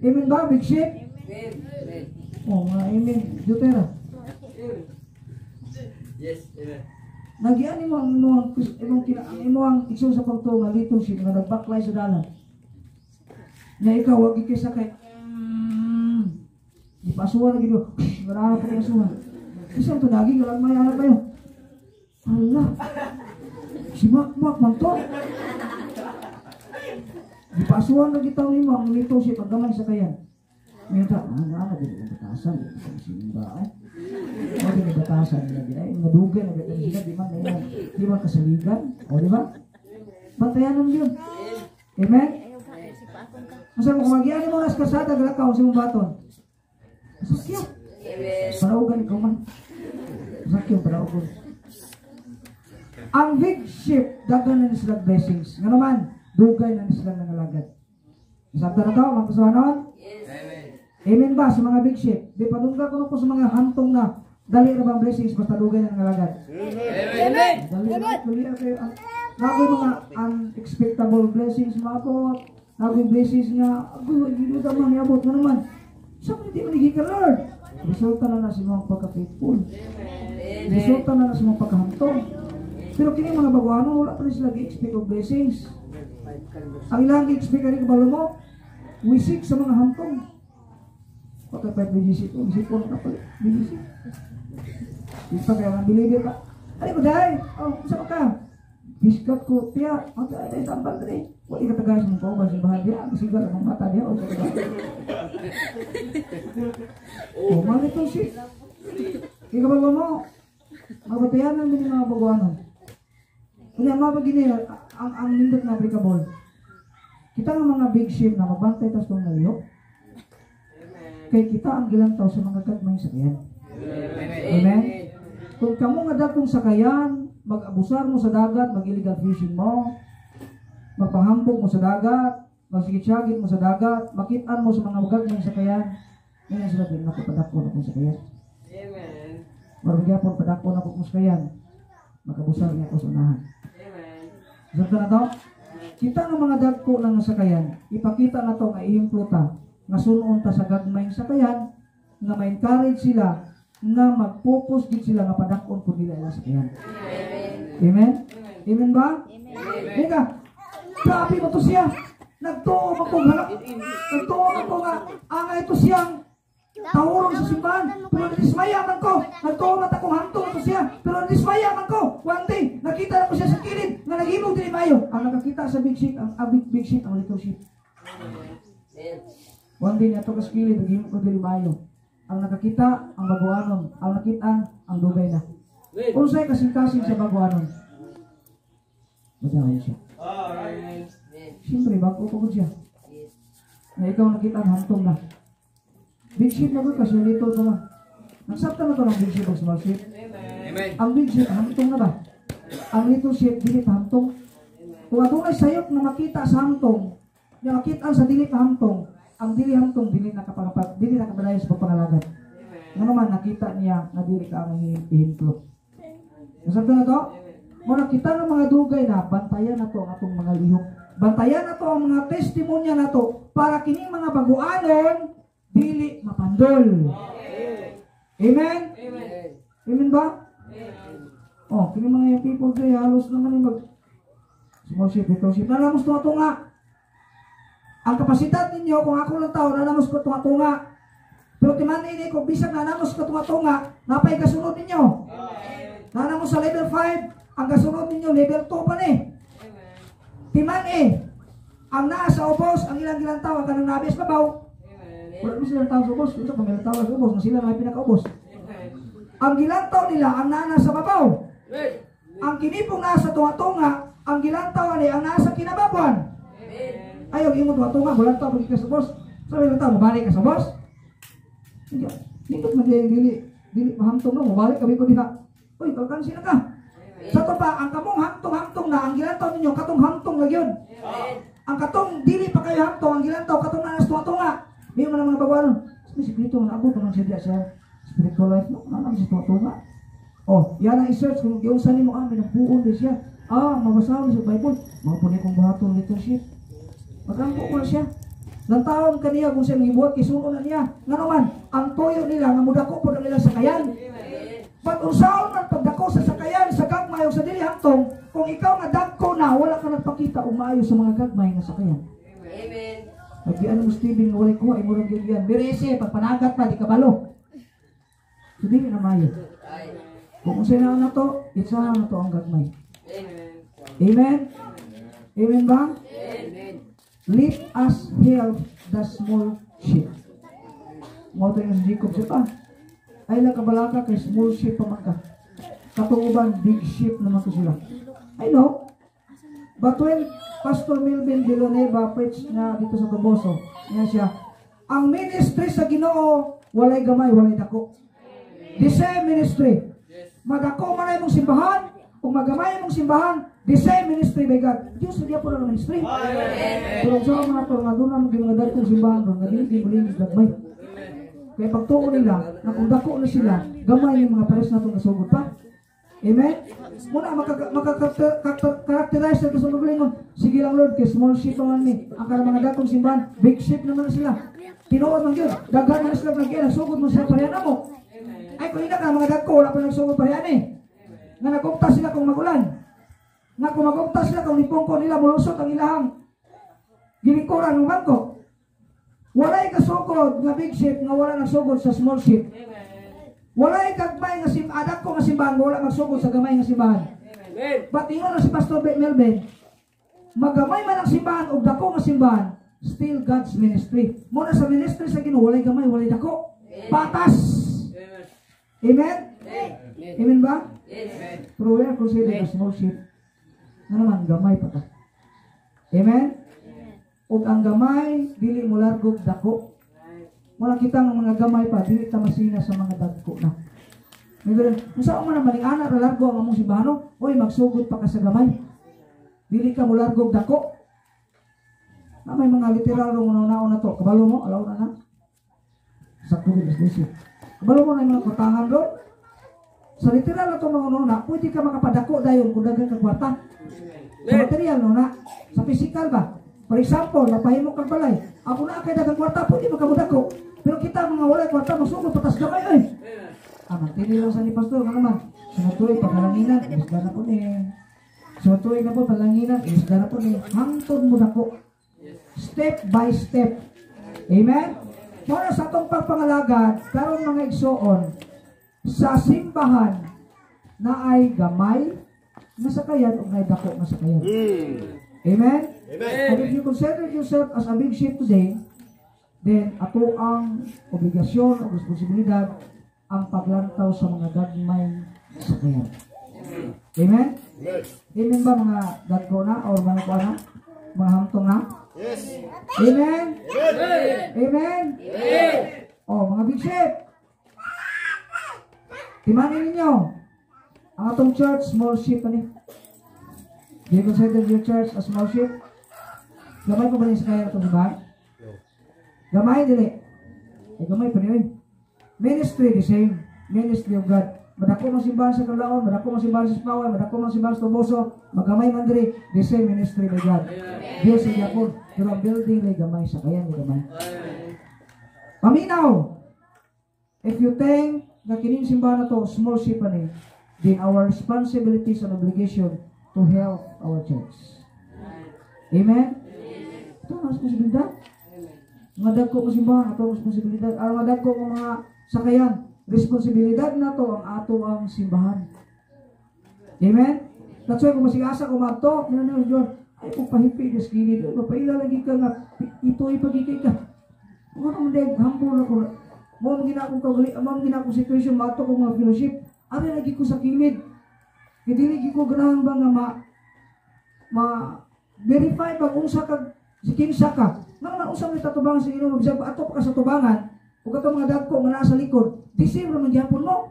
Amen ba, big ship? Amen. Oh, mga amen. Jutera. Yes, amen. Nagian nimo ang imong imong kina ang imong igsoon sa pagtuo nga little ship nga nagbaklay sa dalan. Na ikaw wag gyud kay sakay. Di pa asuhan na gid. Wala pa kay asuhan. Bisan to nagi nga may anak kayo. Ala. Si Makmak man to. Di pa asuhan na gitaw nimo ang little ship ang gamay sa kayan. Ngayon ta, na dili ang batasan, di pa simba ay. O di batasan nila di ay nadugay na gid sila di man na di man kasaligan. O di ba? Bantayanan yun. Amen? Masa mo kung magiani mo nas kasada galakaw sa imong baton. Sakya. Amen. Panaugan ikaw man. Sakyo, panaugan. Ang big ship, daghan na ni sila blessings. Nga naman, dugay na ni sila nangalagad. Isabta na to, mga kasuhanon? Yes. Amen. Amen ba sa mga big ship? Di padungga ko ko sa mga hantong na dali ra bang blessings basta dugay na nangalagad. Amen. Dali ra, dali ra kayo. Nagoy mga unexpectable blessings maabot. Nagoy blessings nga, agoy, hindi na man niabot nga naman. Sa man hindi man gikan, Lord. Resulta na na sa mga pagka-faithful. Resulta na na sa mga pagkahantong. Pero kini mga baguhanon, wala pa rin sila gi-expect og blessings. Ang ilang gi-expect ani kabalo mo, wisik sa mga hantong. Patay pa BGC ko, BGC ko na pala, BGC. Di pa kaya nga believer ka. Ano ko dahil? Oh, sa ka? Biskat ko, tiya, ang tayo tambal dre. Wala ka tagay sa mga kauban, simbahan diya, ang sigal ang mata diya, o sa taga. Oh, mga itong shit. Ikabalo mo, mabatayan namin yung mga baguhanon. Kanya mga pag ang nindot na applicable. Kita nga mga big ship na magbantay tas itong naliyok. Kay kita ang gilantaw sa mga gagmay sakayan. Amen? Kung kamo nga dagkong sakayan, mag-abusar mo sa dagat, mag-illegal fishing mo, magpahambog mo sa dagat, magsigitsagit mo sa dagat, makitaan mo sa mga gagmay sakayan, ngayon sila din, naku, padako na kong sakayan. Amen. Marag gyapon, padako na kong sakayan. Magabusar niya ako sa unahan. Amen. Sabta na to? Kita nga mga dagko na nga sakayan, ipakita na to nga ihemplo ta, nga sunon ta sa gagmayng sakayan, nga ma-encourage sila, nga mag-focus gid sila nga padak-on pud nila ilang sakayan. Amen? Amen ba? Amen. Ika, grabe mo to siya. Nagtuo man ko nga, nagtuo man ko nga, angay to siyang tawron sa simbahan, pero nadismaya man ko. Nagtuo man akong hantong to siya, pero nadismaya man ko. One day, nakita na ko siya sa kilid, nga naghimog dili maayo. Ang nakakita sa big ship, ang big, big ship, ang little ship. Amen. One day, nato ka sa kilid, naghimog ko dili maayo. Ang nakakita, ang baguanon. Ang nakitaan, ang dugay na. Amen. Unsay kasing-kasing sa baguanon? Madayon siya. Amen. Siyempre, bago pa ko siya. Yes. Na ikaw nakita ang hantong na. Big ship na ko kasi little pa man. Nagsabta na to ng big ship o small ship. Amen. Ang big ship, hantong na ba? Ang little ship, dili pa hantong. Kung adunay sayop na makita sa hantong, na makita sa dili pa hantong, ang dili hantong, dili na kapangapag, dili na kapadayon sa pagpangalagad. Nga naman, nakita niya na dili ka ang ihemplo. Nasabta na to? Muna kita ng mga dugay na, bantayan na to ang atong mga lihok. Bantayan na to ang mga testimonya na to para kining mga baguanon, dili mapandol. Amen? Amen. Amen ba? Oh, kini mga young people kay halos naman yung mag small ship, little ship. Nanamos tunga-tunga. Ang kapasidad ninyo, kung ako lang tao, nanamos ko tunga-tunga. Pero timan ini ko, bisag nanamos ko tunga-tunga, napay kasunod ninyo. Nanamos sa level 5, ang kasunod ninyo, level 2 pa ni. Timan eh, ang naa sa ubos, ang ilang gilantaw, ang kanang nabis babaw. Wala mo silang tao sa ubos, unsa pa may tao sa ubos, nga sila may pinakaubos. Ang gilantaw nila, ang naa sa babaw. Ang kinipong nasa tunga-tunga, ang gilantaw ani ang nasa kinababuan. Ayaw imo tunga-tunga, bulantaw pag ka sa boss. Sabi lang tao, mabalik ka sa boss. Hindi, nindot man dili dili dili mahamtong no, mabalik kami ko diha. Uy, kalkansi na ka. Sa to pa, ang kamong hamtong-hamtong na, ang gilantaw ninyo katong hamtong na gyud. Ang katong dili pa kayo hamtong, ang gilantaw katong naa sa tunga-tunga. May man ang mga baguanon. May sikreto na abot man siya diya sa spiritual life no, naa sa tunga-tunga. Oh, yan ang i-search kung giunsa nimo may nagbuon din siya. Ah, mabasa sa Bible. Mao po ni kong buhaton little ship. Magampo ko na siya. Nang taon kaniya kung siya nangibuhat, kisuno na niya. Nga naman, ang tuyo nila, nga mudako po na nila sakayan. But unsaon man pagdako sa sakayan, sa gagmay o sa dili hantong, kung ikaw nga dagko na, wala ka nagpakita o maayo sa mga gagmay nga sakayan. Amen. Nagyan mo Steven nga walay kuha, imurang gyud yan. Merese, pagpanagat pa, di ka balo. So dili na maayo. Kung unsay na to, itsahan na to ang gagmay. Amen. Amen? Amen ba? Amen. Let us help the small sheep. Mo to yung si Jacob siya pa. Ay lang kabalaka kay small sheep pa man ka. Katong uban, big sheep naman ko sila. I know. But when Pastor Melvin Villanueva preach na dito sa Toboso, niya siya, ang ministry sa Ginoo Walay gamay, walay dako. The same ministry. Madako man ay imong simbahan, ug magamay imong simbahan, the same ministry by God. Diyos sa po na ministry. Pero sa mga to nga doon ang mga dagkong simbahan ron, nga dili kay mulinis gagmay. Kaya pagtuo nila, na kung dako na sila, gamay yung mga pares na itong nasugod pa. Amen? Muna, makaka-characterize na ito sa magalingon. Sige lang, Lord, kay small sheep naman ni. Ang kanang mga dakong simbahan, big sheep naman na sila. Tinuod man yun. Daghan man sila nagyan, nagsugod mo sila parehan mo. Ay, kung hindi ka, mga dagko, wala pa nagsugod parehan eh. Nga nagugta sila kung magulan. Nga kung magugta sila kung nipungko nila, mulusot ang ilahang gilingkuran ng bangko. Walay kasugod nga big ship nga wala nagsugod sa small ship. Walay gagmay nga adak ko nga simbahan, wala magsugod sa gamay nga simbahan. Amen. But ingon na si Pastor Melvin, magamay man ang simbahan og dako nga simbahan, still God's ministry. Muna sa ministry sa Ginoo, walay gamay, walay dako. Patas. Amen. Amen? Amen. Amen ba? Yes. Pero we are considered a small sheep. Nga naman, gamay pa ka. Amen? Ug ang gamay, dili mo largog dako. Wala kita ng mga gamay pa, dili ta masina sa mga dagko na. May ganun, kung saan man naman, ana ra largo ang among simbahano, oy, magsugod pa ka sa gamay. Dili ka mo largog dako. Na may mga literal nga una na to. Kabalo mo, alaw na na. Sakto gid mas. Kabalo mo na yung mga kwartahan doon. Sa literal na to mga una, pwede ka makapadako dayon kung daghan ka kwarta. Sa material no na, sa physical ba? For example, napahimo kang balay. Ako na kay daghang kwarta, pwede makamudako. Pero kita mga walay kwarta, masugod patas gamay oy. Ah, magtili lang sa ni pastor, ano naman. Sa tuig pagkalanginan, isda na po ni. Sa tuig na po pagkalanginan, isda na po ni. Hangtod mo dako. Step by step. Amen? Muna sa atong pagpangalagad, karon mga igsoon, sa simbahan na ay gamay nga sakayan o naay dako nga sakayan. Amen? Amen. And if you consider yourself as a big sheep today, then ato ang obligasyon o responsibilidad ang paglantaw sa mga gagmay sakayan. Amen? Amen. Amen ba mga dagko na or mga kuha na? Mga hamtong na? Yes. Amen? Amen. Amen? Oh, mga big sheep. Timanin ninyo. Ang atong church, small sheep ani. Do you consider your church a small sheep? Gamay pa ba niya sa kaya itong simbahan? No. Gamay, dili. Ay, gamay pa niyo eh. Ministry, the same. Ministry of God. Madako mang simbahan sa Canlaon, madako mang simbahan sa Spaway, madako mang simbahan sa Toboso, magamay man diri, the same ministry by God. Diyos sa gyapon. Pero ang building ay gamay, sa kayan ay gamay. Paminaw! If you think na kining simbahan na to, small sheep ani, then our responsibilities and obligation to help our church. Amen? Ito ang responsibilidad. Mga dagko mo simbahan, ato ang responsibilidad. Ang mga dagko mo mga sakayan, responsibilidad na to ang ato ang simbahan. Amen? That's why kung masigasa ko madto, nino nino John, ay kung pahipi des gilid, paila lagi ka nga, ito ipagikay ka. Kung ano man deg, humble na ko. Mo ang ginakong kagali, mo ang ginakong situation, mato ko mga fellowship, ari lagi ko sa kilid. Kaya dili ko ganahan ba nga ma verify ba kung unsa ka si kinsa ka. Nga naman unsa man tatubangan sa Ginoo, bisag ato pa ka sa tubangan, ug ato mga dagko nga naa sa likod, di same ra man gyapon mo.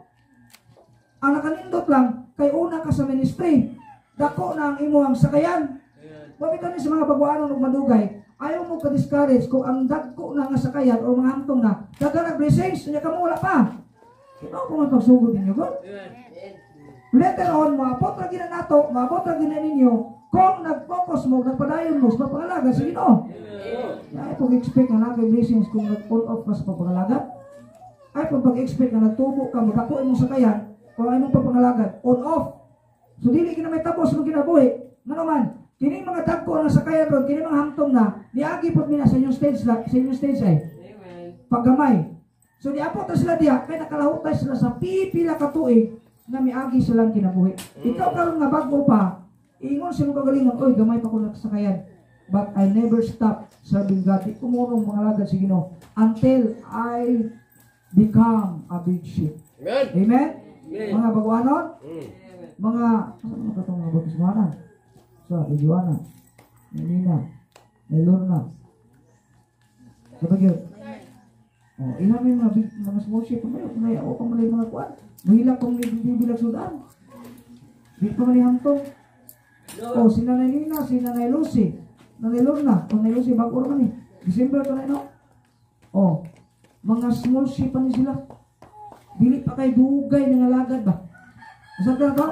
Ang nakanindot lang kay una ka sa ministry, dako na ang imong sakayan. Mabitaw ni sa mga baguanon ug madugay, ayaw mo ka-discourage kung ang dagko na nga sakayan o mga hamtong na, daghan blessings, unya kamo wala pa. Kino ko man pagsugod ninyo, God? Later on, maabot ra gina nato, maabot ra gina ninyo, kung nag-focus mo, nagpadayon mo sa pagpangalaga sa Ginoo. Ay pag-expect nga naa kay blessings kung nag-on off ka sa pagpangalaga. Ay pag-expect nga nagtubo ka, magdako imong sakayan, kung imong pagpangalagad, on off. So dili gina may tapos imong kinabuhi. Ngano man, kini mga dagko nga sakayan ron, kini mga hamtong na, niagi pod mina sa inyong stage la, sa inyong stage ay. Paggamay. So niabot na sila diha, kay nakalahutay sila sa pipila ka tuig nga miagi silang kinabuhi. Ikaw karon nga bag-o pa, ingon sa imong kagalingon, oy gamay pa ko sakayan. But I never stop serving God. Di ko mo mga lagad sa Ginoo until I become a big ship. Amen. Amen? Amen. Mga baguanon? Mga, asa naman katong mga baguanon? Sa, Joanna, Nina, Lorna. Sabag yun? Oh, ilang may mga big, mga small ship pa may ako pa man mga kuan. Mahilak kung may bibilag sudan. Di pa man hamtong. Oh, si Nanay Nina, si Nanay Lucy, Nanay Lorna, o Nanay Lucy, bago man eh. December to na, no? Oh, mga small ship pa ni sila. Dili pa kay dugay nga alagad ba? Asa ka to?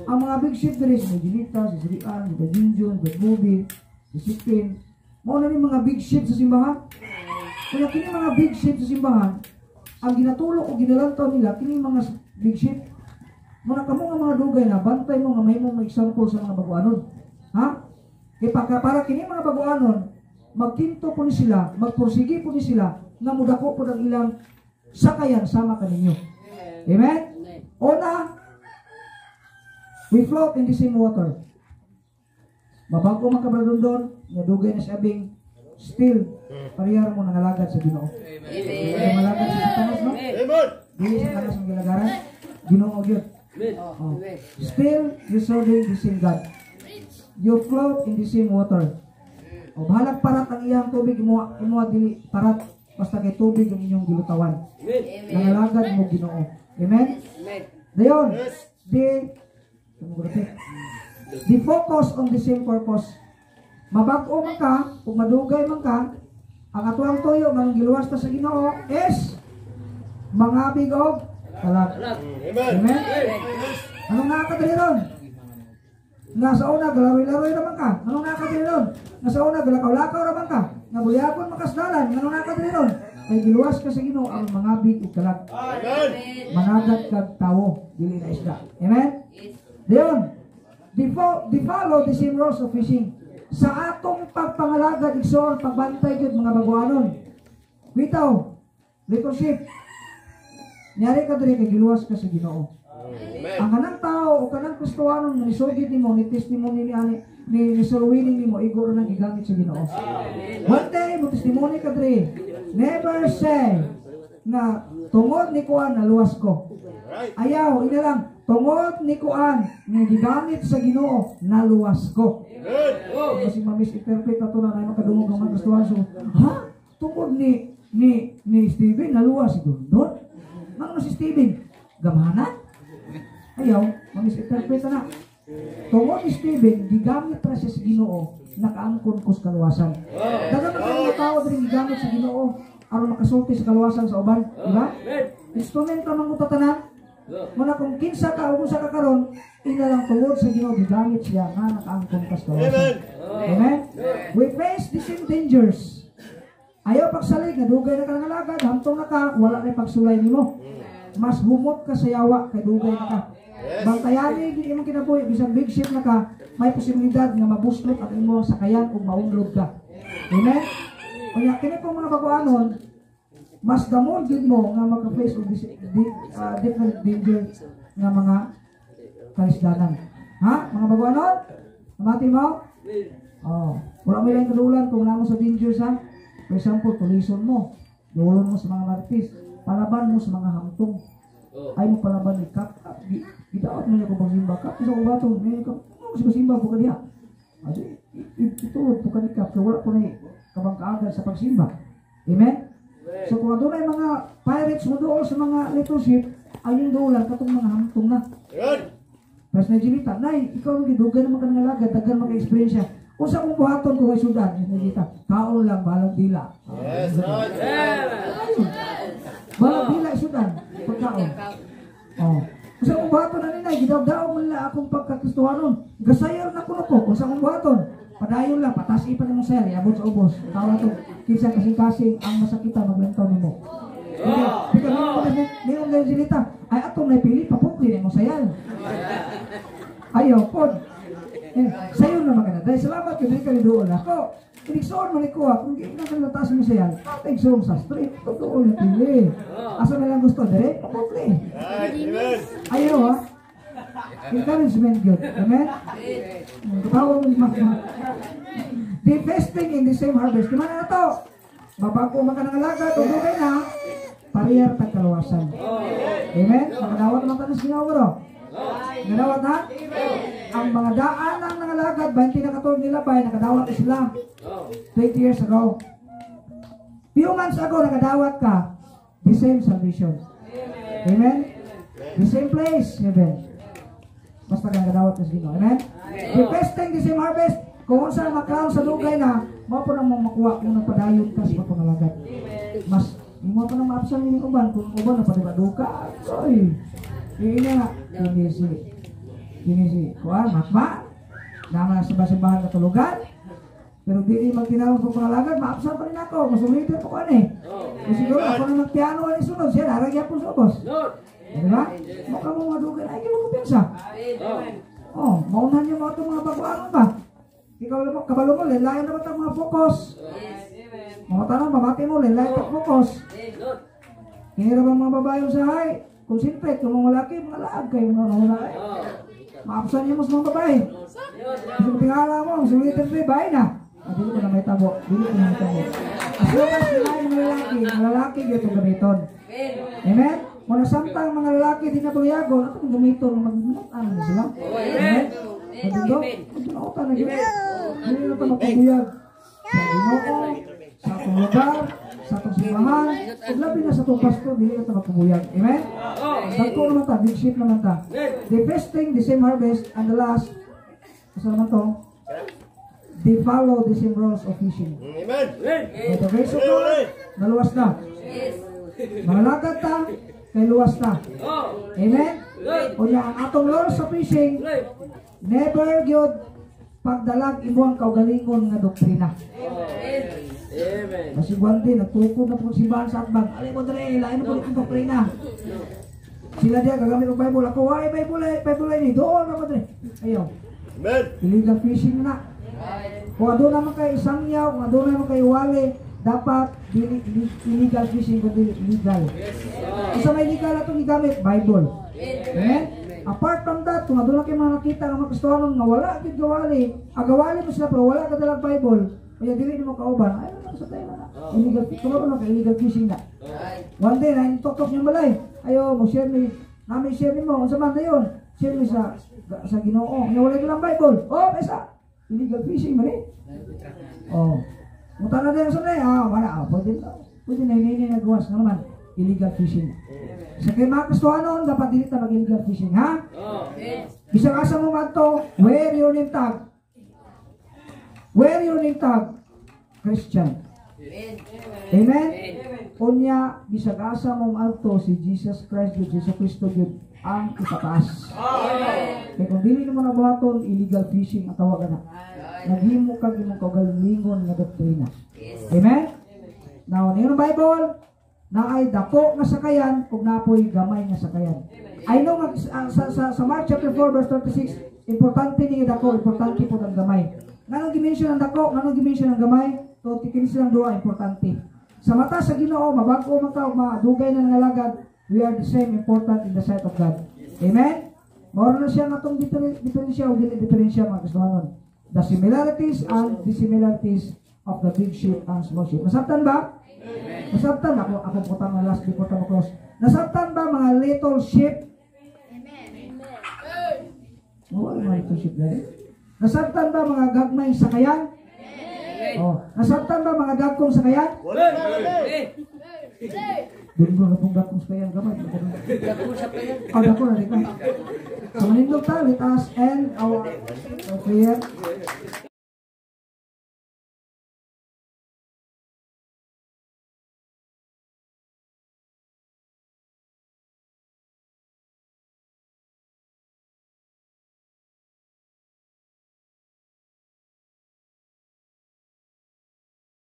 Ang mga big ship diri, si Junita, si Sirian, si Bajinjun, si Movie, si Sipin. Mao na ni mga big ship sa simbahan. Kaya kini mga big ship sa simbahan, ang ginatulok o ginalantaw nila kini mga big ship. Muna kamo nga mga dugay na, bantay mo nga mahimong example sa mga baguanon. Ha? Kay para kini mga baguanon, magkinto po ni sila, magpursige po ni sila, nga mudako po ang ilang sakayan sama kaninyo. Amen? Una, we float in the same water. Mabago man ka, Brother Dondon, nga dugay na sa abing, still, parehar mo nangalagad sa Ginoo. Amen. Kaya malagad sa Satanas, no? Amen. Dili sa Satanas ang gilagaran, Ginoo gyud. Oh. Still, you serving the same God. You float in the same water. O bahalag parat ang iyang tubig, imo imo dili parat, basta kay tubig ang inyong gilutawan. Nangalagad mo Ginoo. Amen? Amen. Dayon, the focus on the same purpose. Mabag-o man ka, ug madugay man ka, ang atuang tuyo nga giluwas ta sa Ginoo is mangabig og kalag. Amen. Amen? Anong nakakadali ron? Nga sa una, galaroy-laroy naman ka. Anong nakakadali ron? Nga sa una, galakaw-lakaw naman ka. Nga buyagon makasdalan. Anong nakakadali ron? Kay giluwas ka sa Ginoo ang mangabig og kalag. Amen. Managat kag tawo, dili na isda. Amen? Yes. Dayon, they follow the same rules of fishing. Sa atong pagpangalagad, igsoon, pagbantay gyud mga baguanon. Bitaw, little sheep. Niyari ka diri kay giluwas ka sa Ginoo. Amen. Ang kanang tao o kanang Kristohanon nga nisugid nimo, ni testimony ni ani ni ni soul winning nimo, igo ra nang gigamit sa Ginoo. One day mo testimony ka diri. Never say na tungod ni kuan naluwas ko. Right. Ayaw, ina lang, tungod ni kuan nga gigamit sa Ginoo, naluwas ko. Amen. Kasi ma-misinterpret ato na na makadungog ang mga Kristohan. So, ha? Tungod ni Steven naluwas si Dondon? Ano si Steven? Gamhanan? Ayaw, ma-misinterpret na. Tungod ni Steven, gigamit ra siya sa Ginoo, nakaangkon ko sa kaluwasan. Daghang man mga tao diri gigamit sa Ginoo aron makasulti sa kaluwasan sa uban, di ba? Instrumento man ko tanan. Muna kung kinsa ka o kung sa ka karon, ina lang tungod sa Ginoo gigamit siya nga nakaangkon ka sa kaluwasan. Amen. Amen? We face the same dangers. Ayaw pagsalig, nga dugay na ka nangalagad, hamtong na ka, wala na pagsulay nimo. Mas humot ka sa yawa, kay dugay na ka. Yes. Bantayani gid imong kinabuhi, bisan big ship na ka, may posibilidad nga mabuslot ang imong sakayan ug maunlod ka. Amen? Kaya kini po mga baguanon, mas damon gid mo nga maka-face og different danger nga mga kalisdanan. Ha? Mga baguanon? Namati mo? Oh, wala mo ilang kadulan kung namo sa danger sa, for example, tulison mo, dulon mo sa mga marites, palaban mo sa mga hamtong. Ay mo palaban ni kap, gidaot mo niya kung pagsimba kap, isa ko bato, may kap, ano sa pagsimba po ka diha. Adi, itulod po ka ni kap, kaya wala po na kabangkaagan sa pagsimba. Amen? So kung adunay mga pirates mo dool sa mga little ship, ay yung dolan katong mga hamtong na. Amen. Pas na Jimita, "Nay, ikaw ang gidugay naman ka nangalagad, daghan maka-experience. Unsa kung buhaton ko kay sudan?" Jimita, "Kaon lang, balang dila." Yes, Lord. Ayun. Balang dila sudan, pagkaon. Oh. "Unsa kung buhaton ani, Nay, gidawdaw man nila akong pagkakristohanon. Gasayar na kuno ko, unsa kung buhaton?" "Padayon lang, patasi pa nimong sayar, iabot sa ubos. Tawa to, kinsa kasing-kasing ang masakitan maglantaw nimo." Because ningon ganyan silita, "Ay atong naipili, papukli na imong sayar." Ayaw pod. Eh, sayo naman ka na. Dahil salamat kay dili ka ni doon ako. Inigsoon man ko kung di na ka taas mo sayar. Igsoon sa street, totoo na pili. Asa na lang gusto dire? Papukli. Right. Amen. Ayaw ha. Encouragement good. Amen? Katawa mo ni Mama. The feasting in the same harvest. Di man na to? Mabago man ka ng alagad, ug dugay na, parehar tag kaluwasan. Amen? Makadawat naman tayo sa Ginoo bro. Nakadawat na? Ang mga daan ng nangalagad, 20 na katulad nila ba, nakadawat na sila 20 years ago. Few months ago nakadawat ka, the same salvation. Amen? The same place, heaven. Basta ka nakadawat ka sa Ginoo. Amen? The feasting, the same harvest. Kung unsa makaon sa dugay na, mao po nang makuha kung nagpadayon ka sa pagpangalagad. Mas imo pa nang maabsan ni uban kung uban na padibaduka. Oy. Iina nga kini si kuan matma naman sa simbahan katulugan. Pero dili magtinawag sa pangalagad, maabsan pa rin ako. Mas leader pa ko ani. Kung siguro ako na magpiano ani sunod, siya nara gyapon sa ubos. Di ba? Mukha mo madugay ay mo kumpiyansa. Oh, maunahan niyo mga itong mga baguan ba? Ikaw lang mo, kabalo mo, lain naman itong mga focus. Mga tanong, mamati mo, lain itong focus. Kaya ba mga babae sa hay? Concentrate, kung mga lalaki, mga laag kayo, mga nahula eh. Maabsan niyo mo sa mga babae. Kasi tingala mo, ang sulitin ko, bahay na. Ah, dili ko na may tabo, dili ko na may tabo. As long as mga lalaki, gito gamiton. Amen? Kung nasamtang mga lalaki di na buyagon, atong gamiton, magmutan na sila. Amen? Magduo, na gid. Dili na ta magpabuyag sa Ginoo, sa atong lugar, sa atong simbahan, ug labi na sa atong pastor, dili na ta magpabuyag. Amen? Dagko naman ta, big ship naman ta. The feasting, the same harvest, and the last, asa naman to? They follow the same rules of fishing. Amen. By the grace of God, naluwas na. Mangalagad ta, kay luwas na. Amen? Unya, ang atong rules sa fishing, never gyud pagdalag imuang kaugalingon nga doktrina. Amen. Kasi buwan din, nagtukod na po simbahan sa atbang. Alay mo dre, lain na po itong doktrina. Sila diya, gagamit ng Bible. Ako, why Bible, eh, Bible ni doon na mo dre. Ayaw, Amen. illegal fishing na. Kung aduna naman kay isangyaw, kung aduna naman kay wale, dapat dili illegal fishing kundi legal. Unsa may legal atong gigamit? Bible. Amen? Apart from that, kung aduna kay mga nakita nga mga Kristohanon nga wala gyud gawali, agawali mo sila pero wala ka dalag Bible, kaya dili nimo kauban, ay lang sa tayo na. Illegal, tumaro na kay illegal fishing na. One day, na tok yung balay. Ayo, mo share mi, nami share nimo, unsa man dayon? Share mi sa Ginoo. Nya wala lang Bible. Oh, pesa. Illegal fishing man eh. Oh. Muta na din sa ah, wala, ah, pwede na. Pwede na ini nagawas na naman. Illegal fishing. Sa kay mga Kristohanon, dapat dili ta mag-illegal fishing, ha? Bisag asa mo madto, wear your name tag. Wear your name tag. Christian. Amen? Unya, bisag asa mo adto si Jesus Christ gyud, Jesus Cristo gyud ang ipataas. Kay kung dili nimo nabuhaton, illegal fishing ang tawag ana. Naghimo kag imong kaugalingon nga doktrina. Amen? Now, niyo Bible, naay dako nga sakayan ug napoy gamay nga sakayan. I know nga sa Mark chapter 4 verse 36, importante ni dako, importante po ang gamay. Nganong gi-mention ang dako, nganong gi-mention ang gamay? To kini silang duha importante. Sa mata sa Ginoo, mabag-o man ka o madugay na nangalagad, we are the same important in the sight of God. Amen? Mao na siya nga atong diferensya o dili diferensya, mga Kristohanon. The similarities and dissimilarities of the big ship and small ship. Nasabtan ba? Nasabtan ako ako putang na last before ta close. Nasabtan ba mga little ship? Oo, mga little ship dahil. Nasabtan ba mga gagmay sakayan? Oh, nasabtan ba mga dagkong sakayan? Dili ko na pong dagkong sakayan gamay. Oh, dako na di ka. So manindog ta, let us end our prayer.